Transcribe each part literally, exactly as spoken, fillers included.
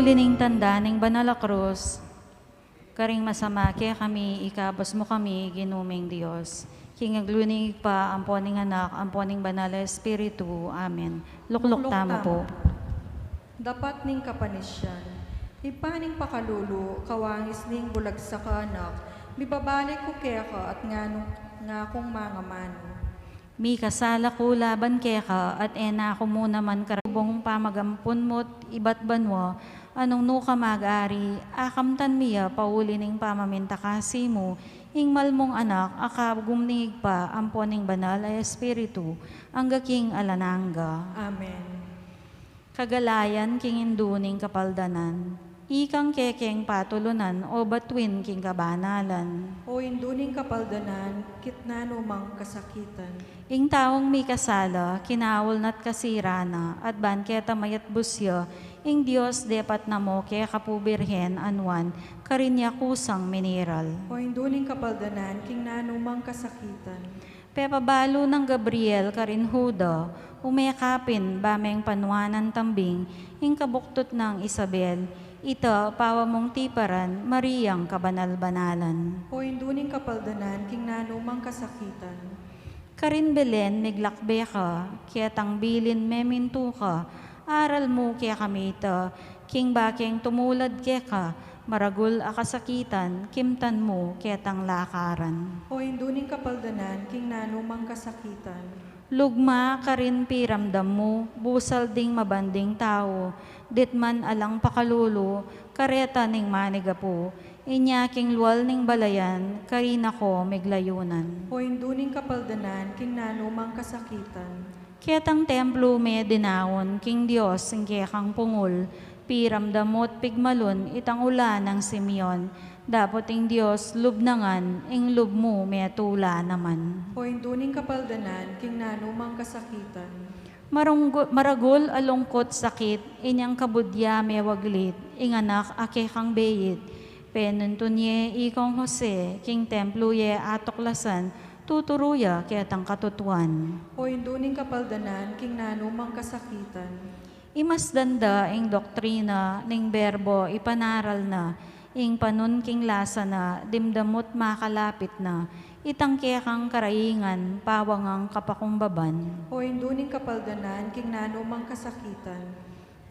Uli ning tanda ning banal a krus, karing masama kekami, ikabus mu kami, Ginu ming Dios. King laglu ning Ibpa, ampo ning Anak, ampo ning Banal a Espiritu. Amen. Lukluk tamu pu. Dapat ning kapanisian. Ibpa ning pakalulu, kawangis ning bulagsak a anak, mibabalik ku keka at nganu, ngakung mangamanu. Mikasala ku laban keka at e na ku mu naman karibung pamagampunmu ibat banua, anung nu ka mag-ari, akamtan mi ya pauli ning pamamintakasi mu, ing mal mung Anak, a kagum ning Ibpa, ampo ning Banal a Espiritu, angga king alang angga. Amen. Kagalayan king Indu ning Kapaldanan. Ikang kekeng patulunan o batuin king kabanalan. O Indu ning Kapaldanan, kitna nu mang kasakitan. Ing taung mikasala, kinaul na't kasira na, at ban keta mayatbus ya, ing Dios depat na mo keka pu Birhen a nuan, karin ya kusang miniral. O Indu ning Kapaldanan, king nanu mang kasakitan. Pepabalu nang Gabriel karin Juda, ume ka pin ba meng panuanan tambing, ing kabuktut nang Isabel, ita pawa mung tiparan, Mariang kabanal-banalan. O Indu ning Kapaldanan, king nanu mang kasakitan. Karin Belen miglakbe ka, ketang bilin memintu ka, aral mu kekami ita, king bakeng tumulad keka, maragul a kasakitan, kimtan mu ketang lakaran. O Indu ning Kapaldanan, king nanu mang kasakitan. Lugma karin piramdam mu, busal ding mabanding tau, ditman alang pakalulu, kareta ning manigapu, inya king lual ning balayan, karina ko miglayunan. O Indu ning Kapaldanan, king nanu mang kasakitan. Ketang templu me dinaun, king Dios ing kekang pungul, piramdam mu't pigmalun, itang ula nang Simeon, dapot ing Dios lub na ngan, ing lub mu metula naman. O Indu ning Kapaldanan, king nanu mang kasakitan. Marunggu-, maragul a lungkut sakit, inyang kabud ya mewaglit, ing anak a kekang beit, penuntun ye ikong Jose, king templu ye atuklasan, tuturu ya ketang katutuan. O Indu ning Kapaldanan, king nanu mang kasakitan. Imasdan da ing doktrina ning Berbo ipanaral na, ing panun king lasa na, dimdam mu't makalapit na, itang kekang karaingan, pawangang kapakumbaban. O Indu ning Kapaldanan, king nanu mang kasakitan.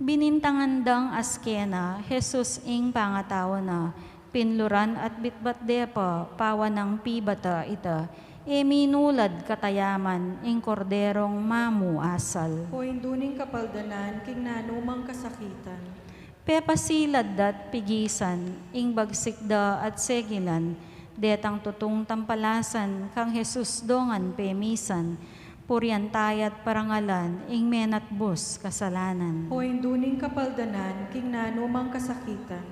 Binintangan dang aske na, Jesus ing pangatau na, pinluran at bitbat de pa, pawa nang pibata ita, e minulad katayaman, ing Korderong mamu asal. O Indu ning Kapaldanan, king nanu mang kasakitan. Pepasilad da't pigisan, ing bagsik da at segilan, detang tutung tampalasan, kang Jesus dongan pemisan, purian taya't parangalan, ing menatbus kasalanan. O Indu ning Kapaldanan, king nanu mang kasakitan.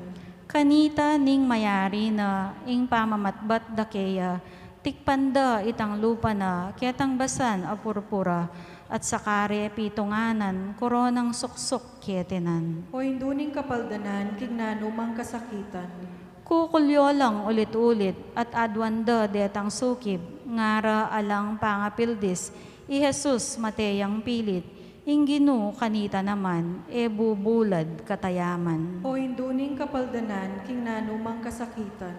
Kanita ning mayari na, ing pamamatbat da keya, tikpan da itang lupa na, ketang basan a purpura, at sa kare pitunganan, koronang suksuk ketinan. O Indu ning Kapaldanan, king nanu mang kasakitan. Kukulyo lang ulit-ulit, at aduan da detang sukib, ngara alang pangapildis, i Jesus mate yang pilit, ing Ginu kanita naman, e bubulad katayaman. O Indu ning Kapaldanan, king nanu mang kasakitan.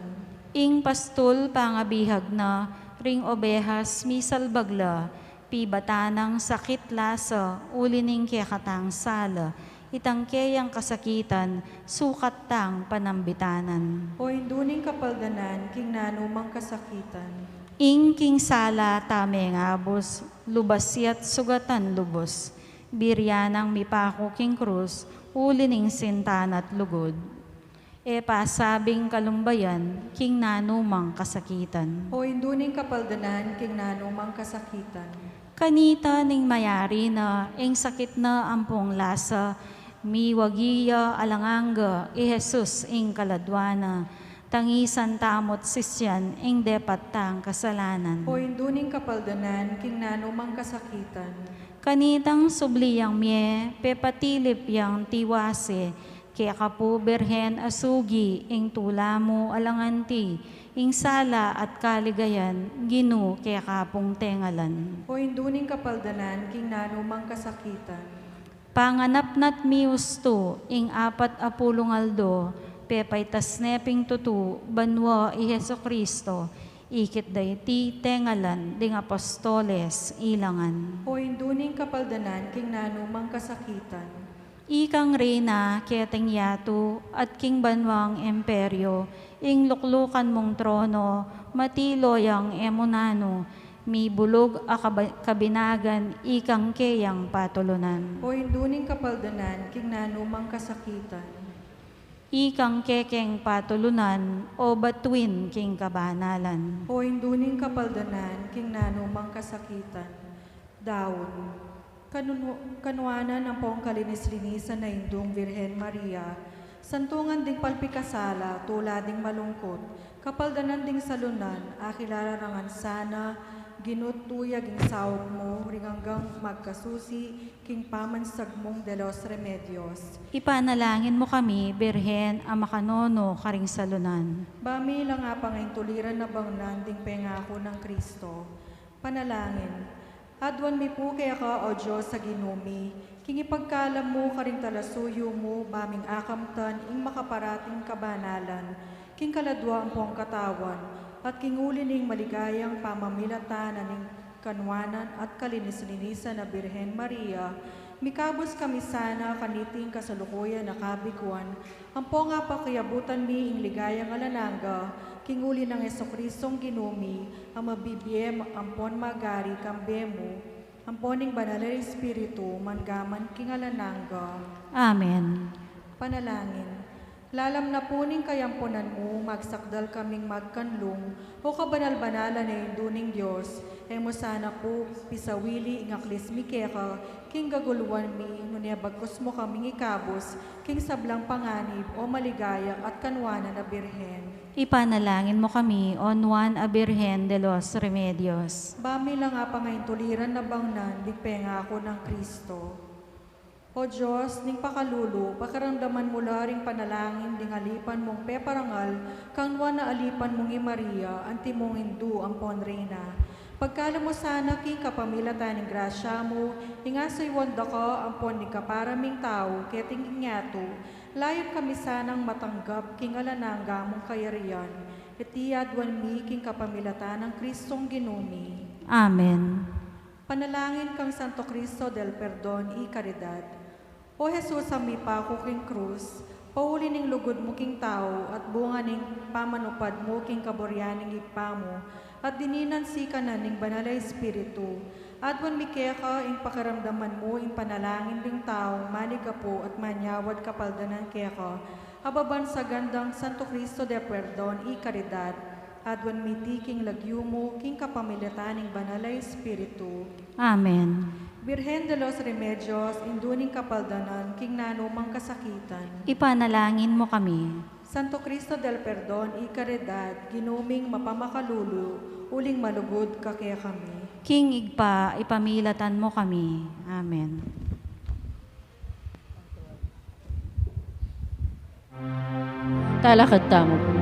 Ing pastul pangabihag na, ring obehas misalbag la, pibata nang sakit lasa, uli ning kekatang sala, itang keyang kasakitan, sukat tang panambitanan. O Indu ning Kapaldanan, king nanu mang kasakitan. Ing king sala ta mengabus, lubas ya't sugatan lubus, biri ya nang mipaku king krus, uli ning sinta na't lugud. E pasabing kalumbayan, king nanu mang kasakitan. O Indu ning Kapaldanan, king nanu mang kasakitan. Kanita ning mayari na, ing sakit na ampong lasa, miwagi ya alang angga, i Jesus ing kaladua na, tangisan tamu't sisian, ing depat tang kasalanan. O Indu ning Kapaldanan, king nanu mang kasakitan. Kanitang subli yang mie, pepatilip yang tiwase, keka pu Birhen a sugi, ing tula mu alang anti, ing sala at kaligayan, Ginu keka pung tengalan. O Indu ning Kapaldanan, king nanu mang kasakitan. Kanganap na't miustu ing apat a pulung aldo, pepaitas ne pin king tutu banua i Jesucristo, ikit da iti tengalan ding apostoles, ilangan. O Indu ning kapaldanan king nanu mang kasakitan. Ikang reyna keting yatu at king banuang imperio, ing luklukan mung trono, matiloyang e mu nanu, mibulug a kaba-, kabinagan ikang keyang patulunan. O Indu ning kapaldanan king nanu mang kasakitan. Ikang kekeng patulunan, o batuin king kabanalan. O Indu ning kapaldanan king nanu mang kasakitan. Daun. Kanunu-, kanuanan ampong kalinis-linisan a Indung Birhen Maria, santungan ding palpikasala, tula ding malungkut, kapaldanan ding salunan, akilala ra ngan sana, Ginu, tuyag ing saup mu, ring anggang magkasusi, king pamansag mung De los Remedios. Ipanalangin mu kami, Birhen a makanunu karing salunan. Ba mi lang apangaintuliran a bangnan ding pengaku nang Kristo. Panalangin. Aduan mi pu keka, O Dios a Ginu mi, king ipagkalam mu karing talasuyu mu, ba ming akamtan ing makaparating kabanalan, king kaladua ampong katawan, at king uli ning maligayang pamamilatan na ning kanuanan at kalinis-linisan a Birhen Maria, mikabus kami sana kaniting kasalukuyan a kabiguan, ampong apakiabutan mi ing ligayang alang angga, king uli nang Jesucristong Ginu mi, a mabibie ampon magari kambe mu, ampon ning Banal a Espiritu, mangga man king alang angga. Amen. Panalangin. Lalam na pu ning kayampunan mu, magsakdal kaming magkanlung, O kabanal-banalan a Indu ning Dios, e mu sana pu pisawili ing aklis mi keka, king gaguluan mi, nune bagkus mu kaming ikabus, king sablang panganib, O maligaya at kanuanan a Birhen. Ipanalangin mu kami, O Nuan a Birhen de los Remedios. Ba mi lang apangaintuliran a bangnan ding pengaku nang Kristo. O Dios ning pakalulu, pakiramdaman mu la ring panalangin ding alipan mung peparangal kang nuan a alipan mung i Maria, antimong Indu ampon Reyna. Pagkalub mu sana king kapamilatan ning grasya mu, ing asuyuan da ka ampon ning kapara ming tau, keti king yatu, layun kami sanang matanggap king alang angga mung kayarian. Iti aduan mi king kapamilatan nang Kristong Ginu mi. Amen. Panalangin kang Santo Cristo del Perdon y Caridad. O Jesus a mipaku king krus, pauli ning lugud mu king tau, at bunga ning pamanupad mu king kaburian ning Ibpa mu, at dininan sikanan ning Banal a Espiritu, aduan mi keka ing pakiramdaman mu ing panalangin ding taung maligapu at manyawad kapaldanan keka, a babansagan dang Santo Cristo del Perdon y Caridad, aduan mi iti king lagyu mu, king kapamilatan ning Banal a Espiritu. Amen. Birhen de los Remedios, Indu ning kapaldanan, king nanu mang kasakitan. Ipanalangin mu kami. Santo Cristo del Perdon y Caridad, Ginu ming mapamakalulu, uling malugud ka kekami. King Ibpa, ipamilatan mu kami. Amen. Talakad tamu pu.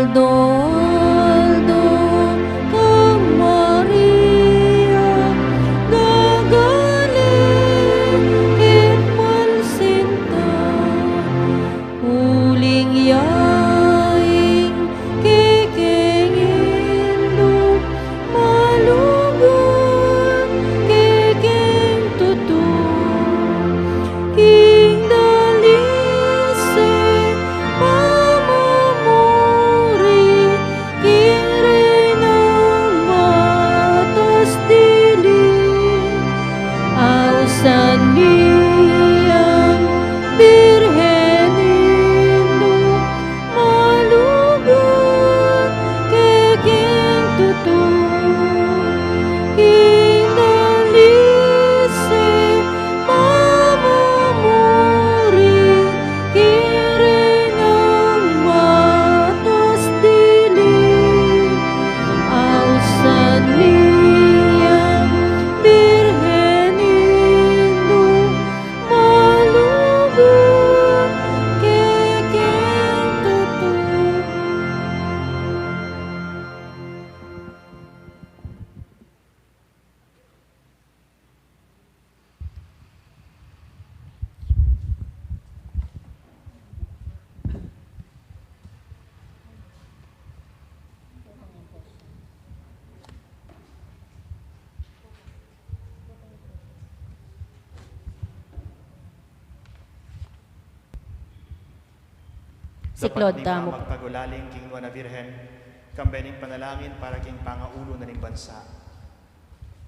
Aldo-aldo kang Maria, gagaling keng malsinta, uling ya ing kekeng Indu, malugud kekeng tutu, king dalit Siklaud tamu. Dapat ning pamagtagulaling king Nuan a Virgen, kambe ning panalangin para king pangaulu na ning bansa.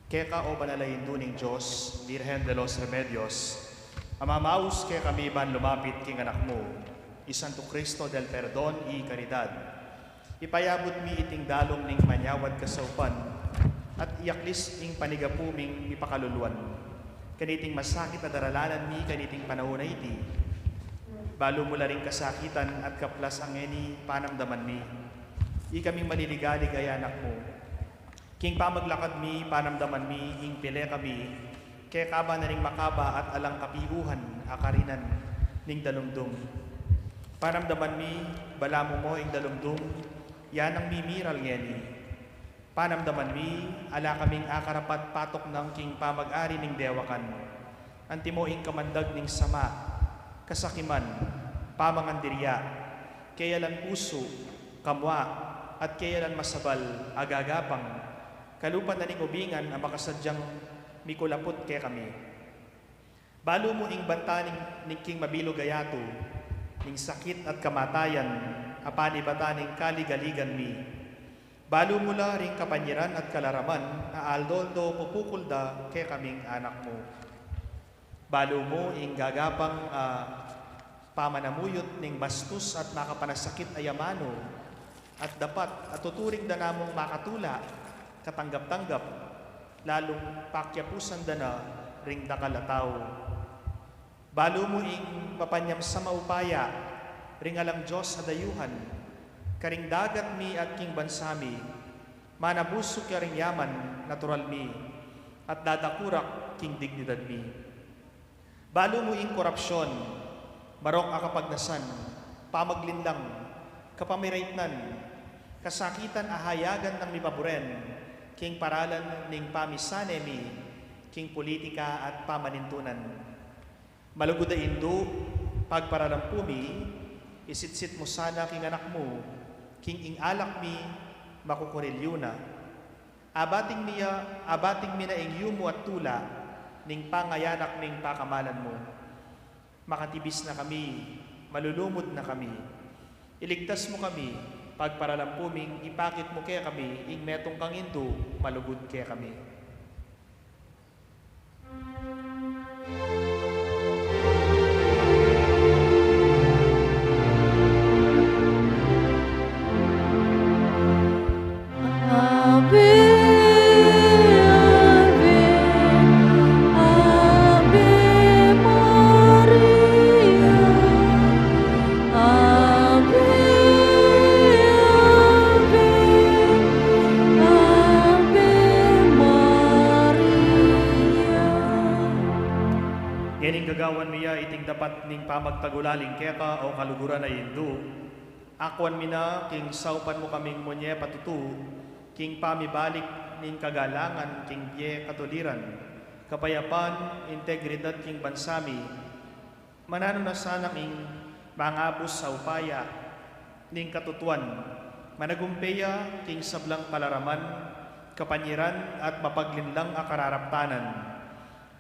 Keka, o banal a Indu ning Dios, Virgen de los Remedios, a mamaus kekami ban lumapit king Anak mu, i Santo Cristo del Perdon y Caridad. Ipayabut mi iting dalung ning manyawad kasaupan, at iaklis ing panigapu ming mipakaluluan kaniting masakit a daralanan mi kaniting panaun a iti. Balu mu la ring kasakitan at kaplas a ngeni panamdaman mi. Ikaming maliligalig a anak mu. King pamaglakad mi, panamdaman mi ing pile kami keka ban ring makaba at alang kapiuhan a karinan ning dalumdum. Panamdaman mi, balamu mo ing dalumdum, ya nang mimiral ngeni. Panamdaman mi, ala kaming akarapat patuknang king pamag-ari ning dewakan. Antimo ing kamandag ning sama, kasakiman, pamangandirya, keyalan pusu, kamua, at keyalan masabal a gagapang, kalupa na ning ubingan a makasadyang mikulaput kekami. Balu mu ing banta ning, ning king mabilug a yatu, ning sakit at kamatayan, a panibatan ning kaligaligan mi. Balu mu la ring kapanyaran at kalaraman a aldo-aldo pupukul da kekaming anak mu. Balu mu ing gagapang a pamanamuyut ning bastus at makapanasakit a yamanu, at dapat a tuturing da namung makatula, katanggap-tanggap, lalung pakiapusan da na ring dakal a tau. Balu mu ing mapanyamsam a upaya ring alang Dios a dayuhan, karing dagat mi at king bansa mi, manabusuk ya ring yaman natural mi, at dadakurak king dignidad mi. Balu mu ing korapsyon, marok a kapagnasan, pamaglinlang, kapamiraitnan, kasakitan a hayagan nang mipaburen king paralan ning pamisane mi king pulitika at pamanintunan. Malugud a Indu, pagparalampu mi, isitsit mu sana king anak mu, king ing alak mi, makukurilyu na. Abating mi ya, abating mi na ing yumu at tula ning pangayanak ming pakamalan mu. Makatibis na kami, malulumud na kami. Iligtas mu kami, pagparalampu ming ipakit mu kekami ing metung kang Indu, malugud kekami. Ave, Ave, Ave Maria. Ave, Ave, Ave Maria. Ngening gagawan mi ya iting dapat ning pamagtagulaling keka, o kaluguran a Indu. Akuan mi na king saupan mu kaming munye patutu king pamibalik ning kagalangan king bie, katuliran, kapayapan, integridad king bansa mi. Mananu na sanang ing mangabus a upaya ning katutuan, managumpe ya king sablang kalaraman, kapanyiran, at mapaglinlang a kararaptanan.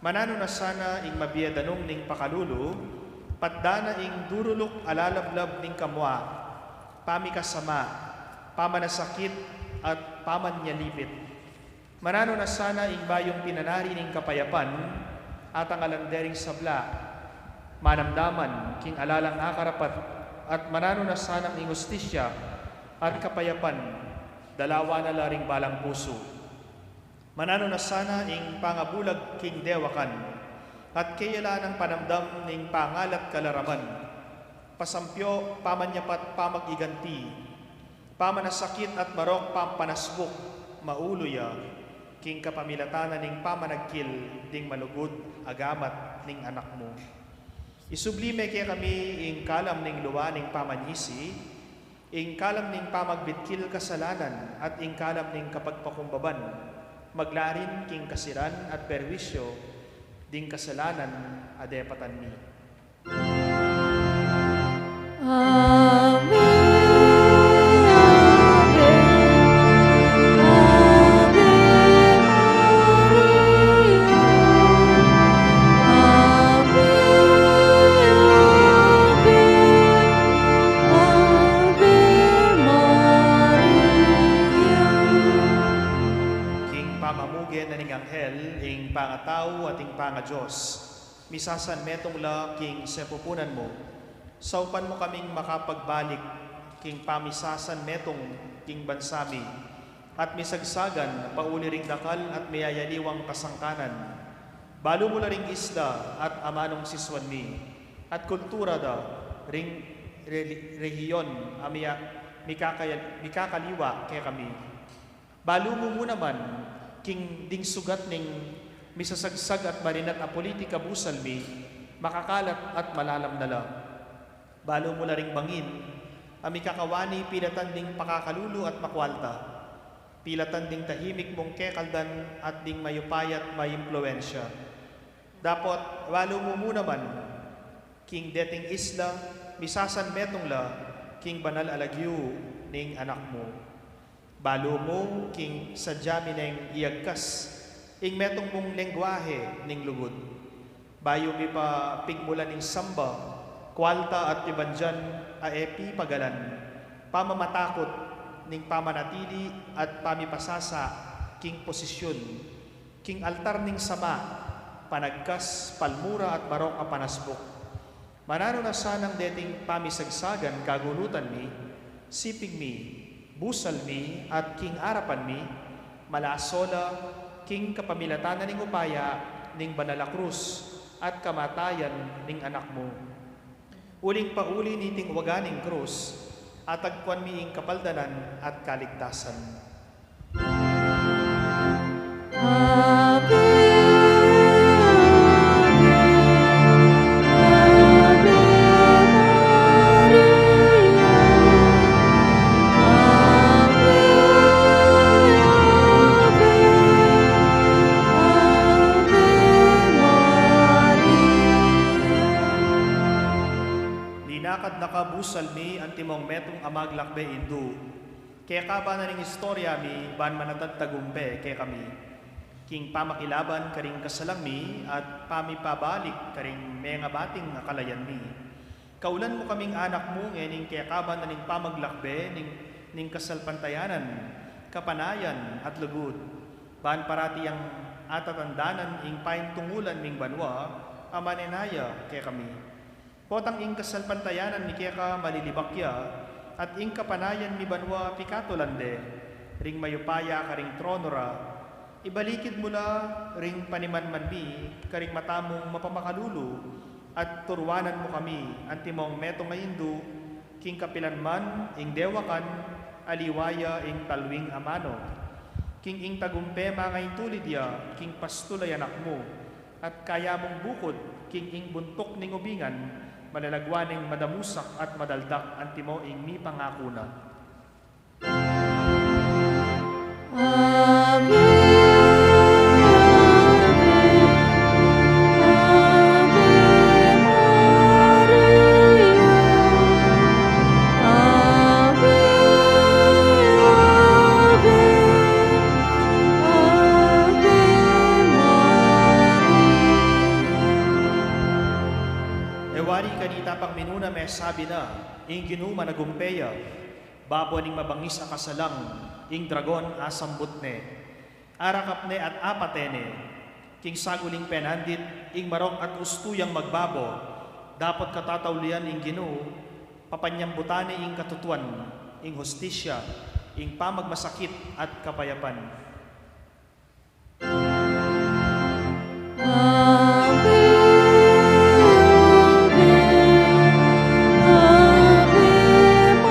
Mananu na sana ing mabie danum ning pakalulu, patda na ing duruluk a lalablab ning kamua, pamikasama, pamanasakit, at pamanyalipit. Mananu na sana ing bayung pinanari ning kapayapan, atangalan de ring sabla, manamdaman king alalang akarapat, at mananu na sanang ing hustisya at kapayapan, dalawa na la ring balang pusu. Mananu na sana ing pangabulag king dewakan, at keyalan nang panamdam ning pangalat kalaraman, pasampyo, pamanyapat, pamag-iganti, pamanasakit at marok pampanasbuk, maulu ya, king kapamilatan na ning pamanagkil ding malugud a gamat ning anak mu. Isublime kekami ing kalam ning lua ning pamanyisi, ing kalam ning pamagbitkil kasalanan at ing kalam ning kapagpakumbaban, maglarin king kasiran at perwisyo ding kasalanan a depatan mi. Ave, Ave, Ave Maria. Ave, Ave, Ave ating pangadios, misasan metung la king sepupunan mu. Saupan mu kaming makapagbalik king pamisasan metung king bansa mi, at misagsagan pauli ring dakal at miyayaliwang kasangkanan. Balu mu la ring isla at amanung sisuan mi, at kultura da ring re-, rehiyon a miya-, mikakaya-, mikakaliwa kekami. Balu mu mu naman king ding sugat ning misasagsag at marinat a politika busal mi, makakalat at malalam na la. Balu mu la ring bangin a mikakawani pilatan ding pakakalulu at makwalta, pilatan ding tahimik mung kekaldan at ding mayupaya at maimpluwensya. Dapot balu mu mu naman king deting isla, misasan metung la king banal a lagyu ning Anak mu. Balu mu king sadya mi neng iagkas ing metung mung lengguahe ning lugud. Bayu mi pa pigmulan ing samba, kwalta at pibandian a e pipagalan, pamamatakut ning pamanatili at pamipasasa king posisyun, king altar ning sama, panagkas, palmura at marok a panasbuk. Mananu na sanang deting pamisagsagan kagulutan mi, siping mi, busal mi, at king arapan mi, malaso la king kapamilatan na ning upaya ning banal a krus at kamatayan ning Anak mu. Uling pauli niting waga ning krus, atagpuan mi ing kapaldanan at kaligtasan. Ave, Ave, Ave Maria. Ave, Ave, Ave Maria. Linakad na ka, busal mi, antimong metung a maglakbe, Indu. Keka ba na ning istorya mi ban manatad tagumpe kekami king pamakilaban karing kasalang mi at pamipabalik karing mengabating a kalayan mi. Kaulan mu kaming anak mu ngening keka ba na ning pamaglakbe ning, ning kasalpantayanan, kapanayan at lugud, ban parati yang atatandanan ing paintungulan ming banua a manenaya kekami. Potang ing kasalpantayanan mi keka malilibak ya, at ing kapanayan mi banua pikatulan de ring mayupaya karing trono ra, ibalikid mu la ring panimanman mi karing mata mung mapamakalulu, at turuanan mu kami antimong metung a Indu, king kapilan man ing dewakan, aliwa ya ing talwing a manu. King ing tagumpe mangaintulid ya king pastul a Anak mu, at kaya mung bukud king ing buntuk ning ubingan, malalagwa neng madamusak at madaldak antimo ing mipangaku na. Ave, Ave, Ave Maria. Ave, Ave, Ave Maria. E wari kanita pang minuna mesabi na, ing Ginu managumpe ya, babo ning mabangis a kasalang, ing dragon asambut ne, arakap ne at apate ne, king saguling penandit, ing marok at ustu yang magbabo, dapot katataulian ing Ginu, papanyambutan ne ing katutuan, ing hustisya, ing pamagmasakit at kapayapan. Ave, Ave, Ave Maria.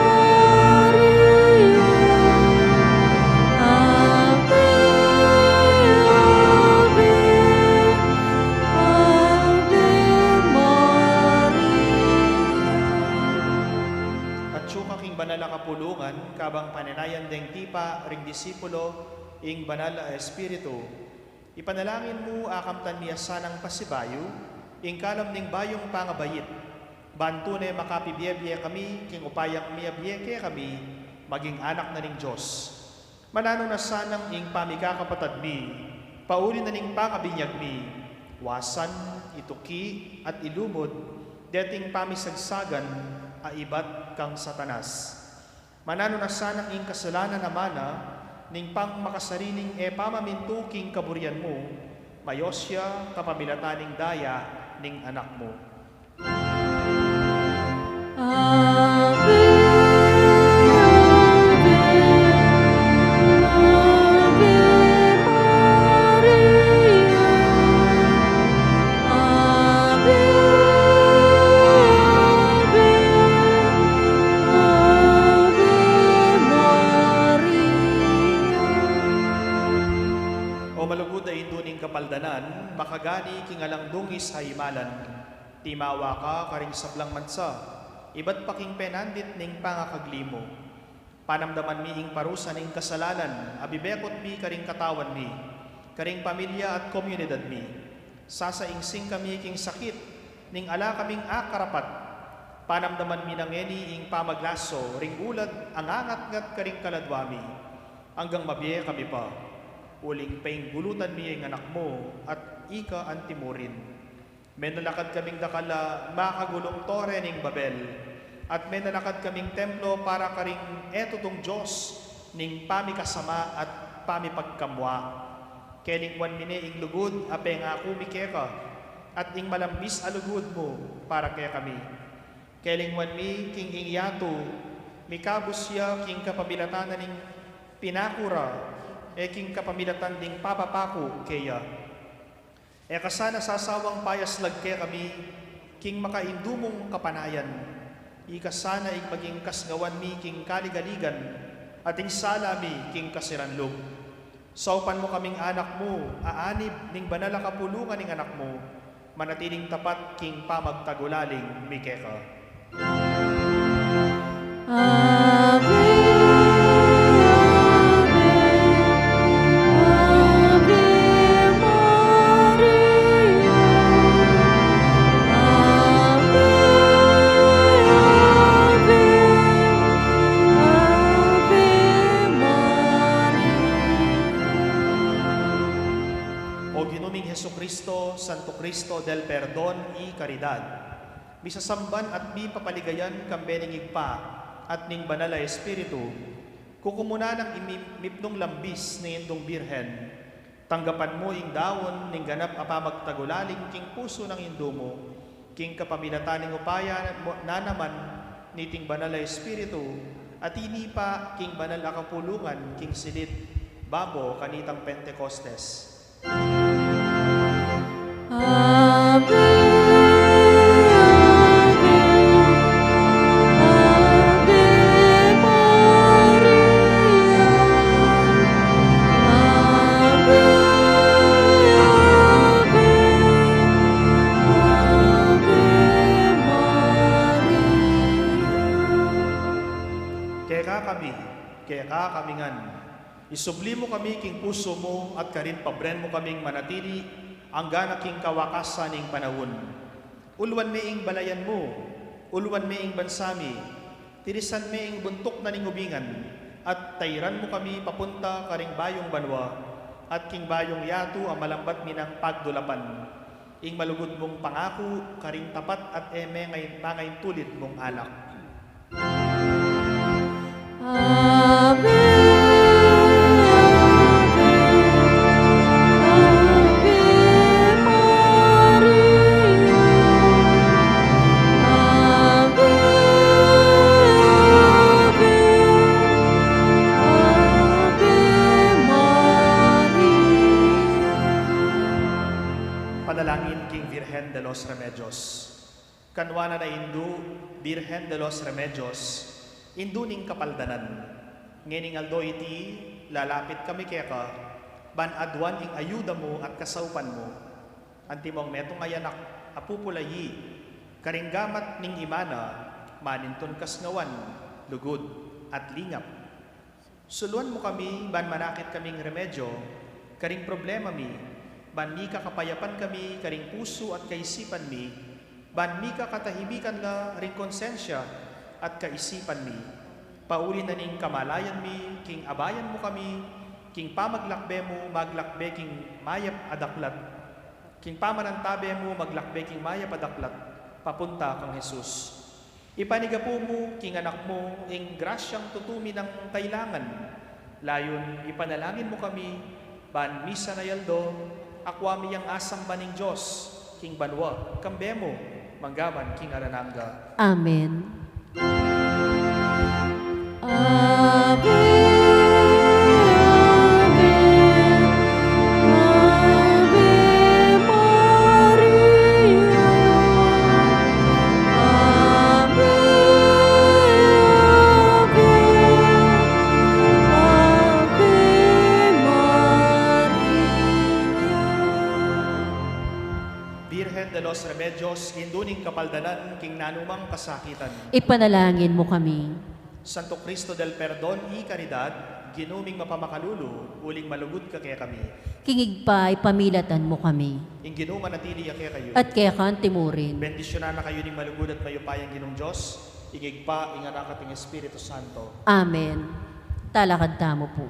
Ave, Ave, Ave Maria. Atyu ka king banal a kapulungan, kabang panenayan deng tipa ring disipulo ing Banal a Espiritu. Ipanalangin mu a kamtan mi a sanang pasibayu ing kalam ning bayung pangabait, ban tune makapibie-bie kami king upayang miyabie kekami maging anak na ning Dios. Mananu na sanang ing pamikakapatad mi, pauli na ning pangabinyag mi, wasan, ituki, at ilumud deting pamisagsagan a ibat kang Satanas. Mananu na sanang ing kasalanan a mana ning pangmakasariling e pamamintu king kaburian mu, Mayos ya kapamilatan ning daya ning Anak mu. Ave, Ave, Ave Maria. Ave, Ave, Ave Maria. O malugud a Indu ning Kapaldanan, makagani king alang dungis a imalan, timawa ka karing sablang mansa, ibat pa king penandit ning pangakagli mu. Panamdaman mi ing parusa ning kasalanan a bibekut mi karing katawan mi, karing pamilya at komunidad mi. Sasaingsing kami king sakit ning ala kaming akarapat. Panamdaman mi na ngeni ing pamaglaso ring ulad a ngangatngat karing kaladwa mi, anggang mabie kami pa. Uling painggulutan mi ing Anak mu at ika antimurin. Menalakad kaming dakal a makagulung Tore ning Babel, at menalakad kaming templo para karing e tutung dios ning pamikasama at pamipagkamua. Kelingwan mi ne ing lugud a pengaku mi keka, at ing malambis a lugud mu para kekami. Kelingwan mi king ing yatu, mikabus ya king kapamilatan na ning pinaku ra, e king kapamilatan ding papapaku keya. E ka sana sasawang payaslag kekami king makaindu mung kapanayan. Ika sana ing maging kasngawan mi king kaligaligan, at ing sala mi king kasiranlub. Saupan mu kaming anak mu, aanib ning banal a kapulungan ning Anak mu, manatiling tapat king pamagtagulaling mi keka. Ave, Ave, Ave Maria. Ave, Ave, Ave Maria. O Ginu ming Jesucristo, Santo Cristo del Perdon y Caridad, misasamban at mipapaligayan kambe ning Ibpa at ning Banal a Espiritu, kukumunan nang imi-, mipnung lambis ning Indung Birhen. Tanggapan mu ing daun ning ganap a pamagtagulaling king pusu nang Indu mu, king kapamilatan ning upaya na naman niting Banal a Espiritu, at ini pa king banal a kapulungan king silid babo kanitang Pentecostes. Ave, Ave, Ave Maria. Ave, Ave, Ave Maria. Keka kami, keka kami ngan. Isubli mu kami king pusu mu at karin pabren mu kaming manatili angga na king kawakasan ning panaun. Uluan me ing balayan mu, uluan me ing bansa mi, tirisan me ing buntuk na ning ubingan, at tairan mu kami papunta karing bayung banua, at king bayung yatu a malambat mi nang pagdulapan. Ing malugud mung pangaku karing tapat at e me ngai-, mangaintulid mung anak. Ave, Ave, Ave Maria. Ave, Ave, Ave Maria. Panalangin king Virgen de los Remedios. Kanuanan a Indu, Virgen de los Remedios, Indu ning Kapaldanan. Ngening aldo iti, lalapit kami keka, ban aduan ing ayuda mu at kasaupan mu. Antimong metung a anak a pupulayi karing gamat ning ima na, manintun kasngawan, lugud, at lingap. Suluan mu kami ban manakit kaming remedyo karing problema mi, ban mika kapayapan kami karing pusu at kaisipan mi, ban mika katahimikan la ring konsensya at kaisipan mi. Pauli na ning kamalayan mi, king abayan mu kami, king pamaglakbe mu, maglakbe king mayap a daklat. King pamanantabe mu, maglakbe king mayap a daklat, papunta kang Jesus. Ipanigapu mu king anak mu ing grasyang tutu mi nang kailangan. Layun ipanalangin mu kami, ban misan a aldo, Akua mi yang asamban ning Dios king banua, kambe mu, manggaman king alang angga. Amen. Ave, Ave, Ave Maria. Ave, Ave, Ave Maria. Virgen de los Remedios, Indu ning Kapaldanan king nanumang kasakitan. Ipanalangin mu kami. Santo Cristo del Perdon y Caridad, Ginu ming mapamakalulu, uling malugud ka kekami. King Ibpa, ipamilatan mu kami. Ing Ginu manatili ya kekayu. At keka anti mu rin. Bendisyunan na kayu ning malugud at mayupayang Ginung Dios, ing Ibpa, ing Anak, at ing Espiritu Santo. Amen. Talakad tamu pu.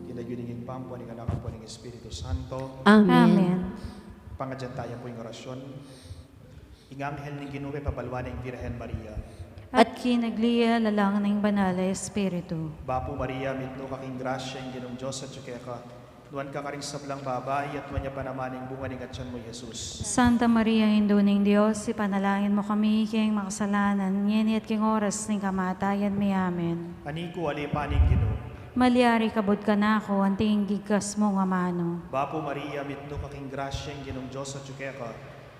King lagyu ning Ibpa, ampo ning Anak, ampo ning Espiritu Santo. Amen. Amen. Pangadyan taya pu ing orasyon. Ing anghel ning Ginu pepabaluan na ing Virgen Maria. At kinagli ya lalang ning Banal a Espiritu. Bapu Maria, mitmu ka king grasya, ing Ginung Dios atyu keka. Nuan ka karing sablang babai, at nuan ya pa naman ing bunga ning atyan mu, i Jesus. Santa Maria, Indu ning Dios, ipanalangin mu kami king makasalanan, ngeni at king oras ning kamatayan mi. Amen. Ani ku, ali pa ning Ginu. Malyari ka bud kanaku, anting ing gikas mung amanu. Bapu Maria, mitmu ka king grasya, ing Ginung Dios atyu keka.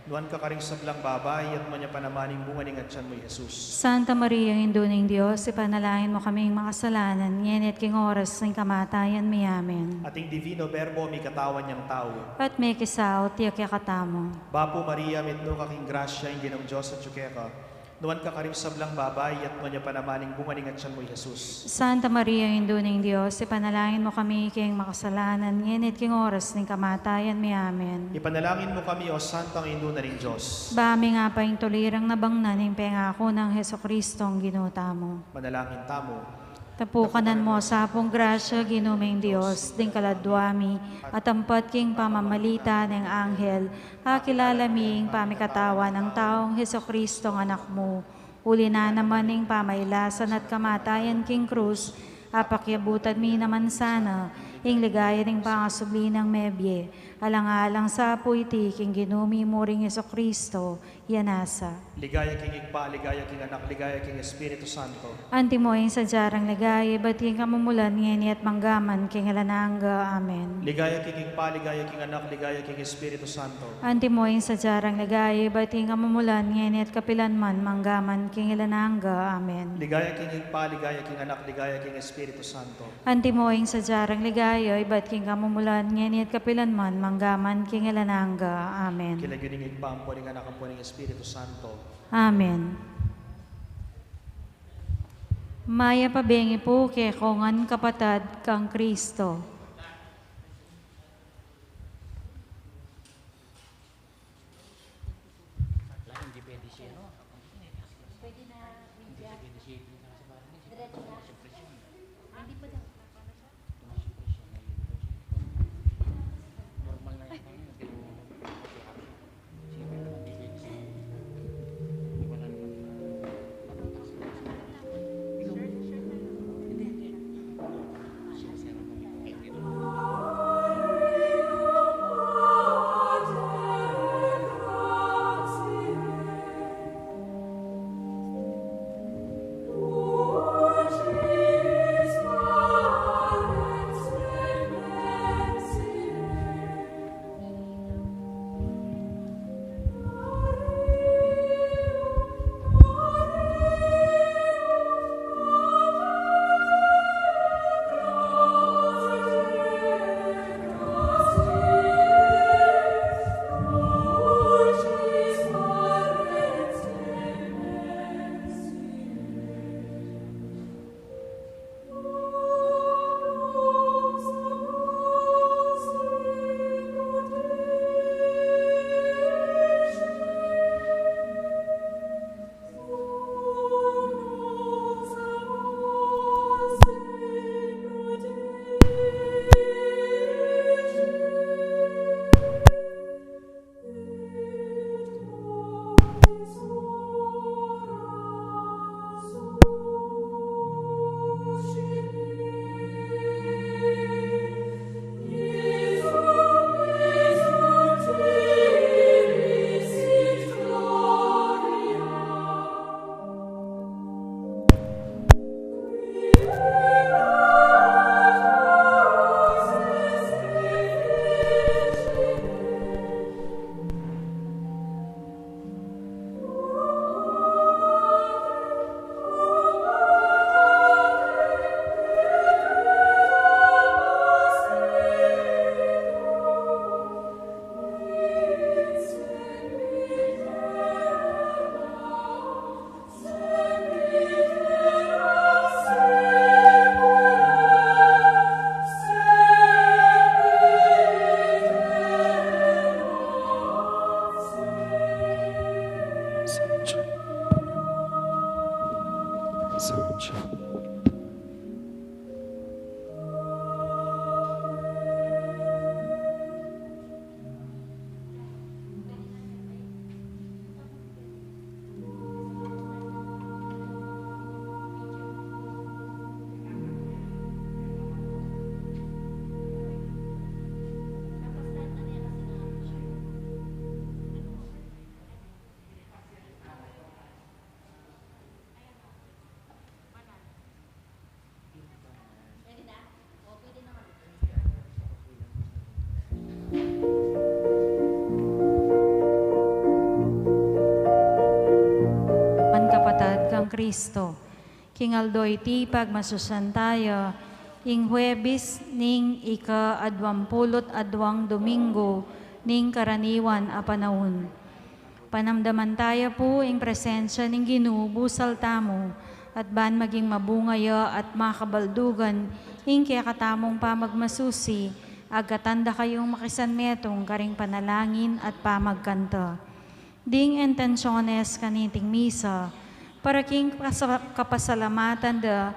Nuan ka karing sablang babai, at nuan ya pa naman ing bunga ning atyan mu, i Jesus. Santa Maria, Indu ning Dios, ipanalangin mu kaming makasalanan, ngeni at king oras ning kamatayan mi. Amen. At ing Divino Verbo, mikatawan yang tau. At mekisaut ya kekatamu. Bapu Maria, mitmu ka king grasya, ing Ginung Dios atyu keka. Nuan ka karing sablang babai, at nuan ya pa naman ing bunga ning atyan mu, i Jesus. Santa Maria, Indu ning Dios, ipanalangin mu kami king makasalanan, ngeni at king oras ning kamatayan mi. Amen. Ipanalangin mu kami, O Santang Indu na ning Dios. Ba mi nga pa ing tulirang nabangnan ning pengaku nang Jesucristong Ginu tamu. Manalangin tamu. Tapukanan mu sa pung grasya, Ginu ming Dios, ding kaladua mi, at ampat king pamamalita ning anghel, akilala mi ing pamikatawan nang taung Jesucristong Anak mu. Uli na naman ning pamailasan at kamatayan king krus, apakyabutan mi naman sana ing ligaya ning pangasubli nang mebie. Alang-alang sa pu iti king Ginu mi muring Jesucristo, ya nasa. Ligaya king Ibpa, ligaya king Anak, ligaya king Espiritu Santo. Antimo ing sadya rang ligaya, ibat king kamumulan, ngeni at manggaman king alang angga. Amen. Ligaya king Ibpa, ligaya king Anak, ligaya king Espiritu Santo. Antimo ing sadya rang ligaya, ibat king kamumulan, ngeni at kapilan man, manggaman king alang angga. Amen. Ligaya king Ibpa, ligaya king Anak, ligaya king Espiritu Santo. Antimo ing sadya rang ligaya, ibat king kamumulan, ngeni at kapilan man, manggaman king alang angga. Amen. King lagyu ning Ibpa, ampo ning Anak, ampo ning Espiritu Santo. Amen. Mayap a bengi pu kekongan kapatad kang Kristo. Kristo. King aldo iti pagmasusian taya, ing Huwebes ning ika-adwampulu't-adwang Domingo ning karaniwan a panaun. Panamdaman taya pu ing presensya ning Ginu busal tamu, at ban maging mabunga ya at makabaldugan ing kekatamung pamagmasusi, agkatan da kayung makisanmetung karing panalangin at pamagkanta. Ding intensyones kaniting misa, para king kasa-, kapasalamatan da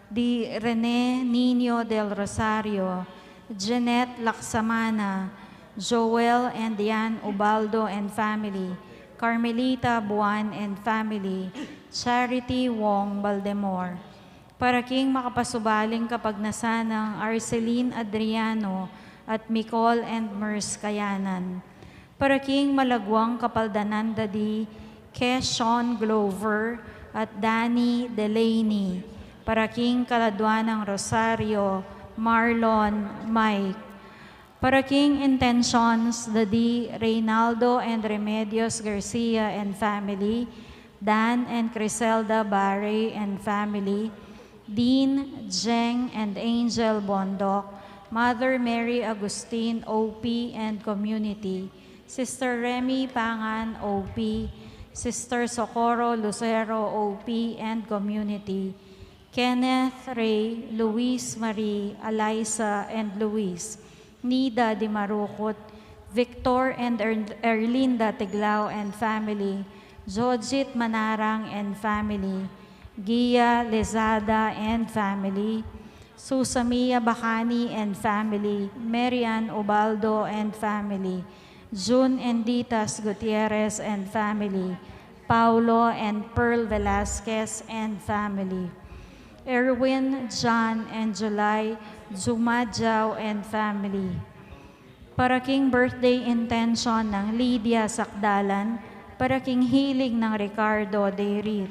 di Rene Niño del Rosario, Jeanette Laksamana, Joel and Diane Ubaldo and family, Carmelita Buan and family, Charity Wong Baldemor. Para king makapasubaling kapagnasan nang Arceline Adriano at Micol and Mers Kayanan. Para king malagwang kapaldanan da di Keshon Glover at Danny Delaney. Para king kaladwa nang Rosario, Marlon, Mike. Para king intentions da di Reynaldo and Remedios Garcia and family, Dan and Criselda Barre and family, Dean, Jeng, and Angel Bondoc, Mother Mary Agustin, O P, and community, Sister Remy Pangan, O P, Sister Socorro Lucero, O P, and community, Kenneth Ray, Luis Marie, Eliza, and Luis, Nida Dimarucut, Victor and Er-, Erlinda Tiglao and family, Jojit Manarang and family, Gia Lezada and family, Susamia Bacani and family, Marian Ubaldo and family, June and Ditas Gutierrez and family, Paulo and Pearl Velasquez and family, Erwin, John, and July Jumajao and family. Para king birthday intention nang Lydia Sakdalan, para king healing nang Ricardo Deirit,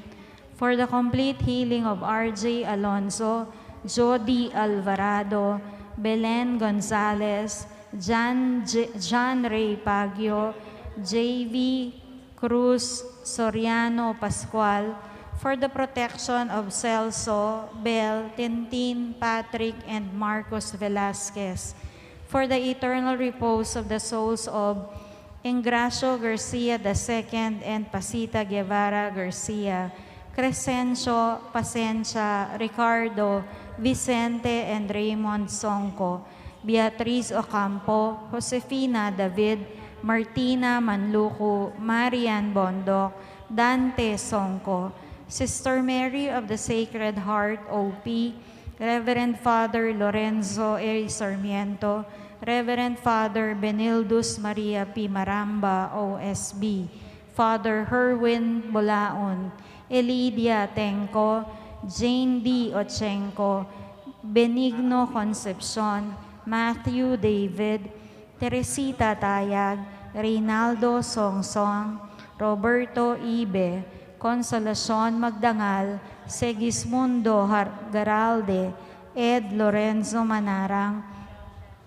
for the complete healing of R J Alonso, Jody Alvarado, Belen Gonzalez, John J-, John Ray Pagio, J V Cruz Soriano Pascual, for the protection of Celso, Bel, Tintin, Patrick, and Marcos Velasquez, for the eternal repose of the souls of Engracio Garcia the second and Pasita Guevara Garcia, Crescencio, Pasensia, Ricardo, Vicente, and Raymond Songco, Beatriz Ocampo, Josefina David, Martina Manlucu, Marian Bondoc, Dante Songco, Sister Mary of the Sacred Heart, O P, Reverend Father Lorenzo A. Sarmiento, Reverend Father Benildus Maria P. Maramba, O S B, Father Herwin Bolaon, Elidia Tengco, Jane D. Ochenco, Benigno Concepcion, Matthew David, Teresita Tayag, Reynaldo Songsong, Roberto Ibe, Consolacion Magdangal, Segismundo Har-, Garalde, Ed Lorenzo Manarang,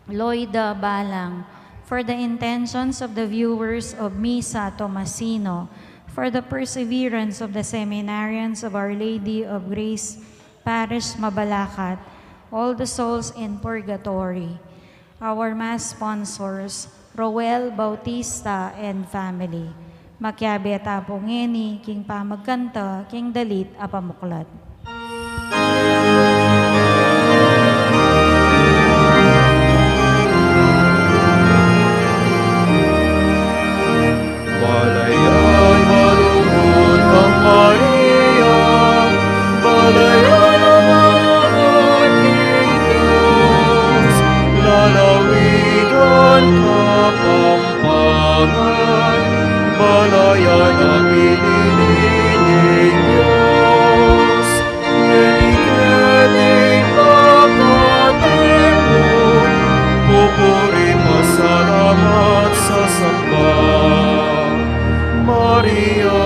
Loida Balang, for the intentions of the viewers of Misa Tomasino, for the perseverance of the seminarians of Our Lady of Grace Parish, Mabalacat, all the souls in purgatory, our Mass sponsors, Roel Bautista and family. Makiabe ta pu ngeni king pamagkanta king dalit a pamuklat. Balayan malugud kang Maria, balayan malugud king Dios, lalawigan Kapampangan, balayan a pinili ning Dios. Ngeni keti makatipun, pupuri, pasalamat, sasamba. Maria,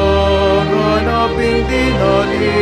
ganap ing dinalil.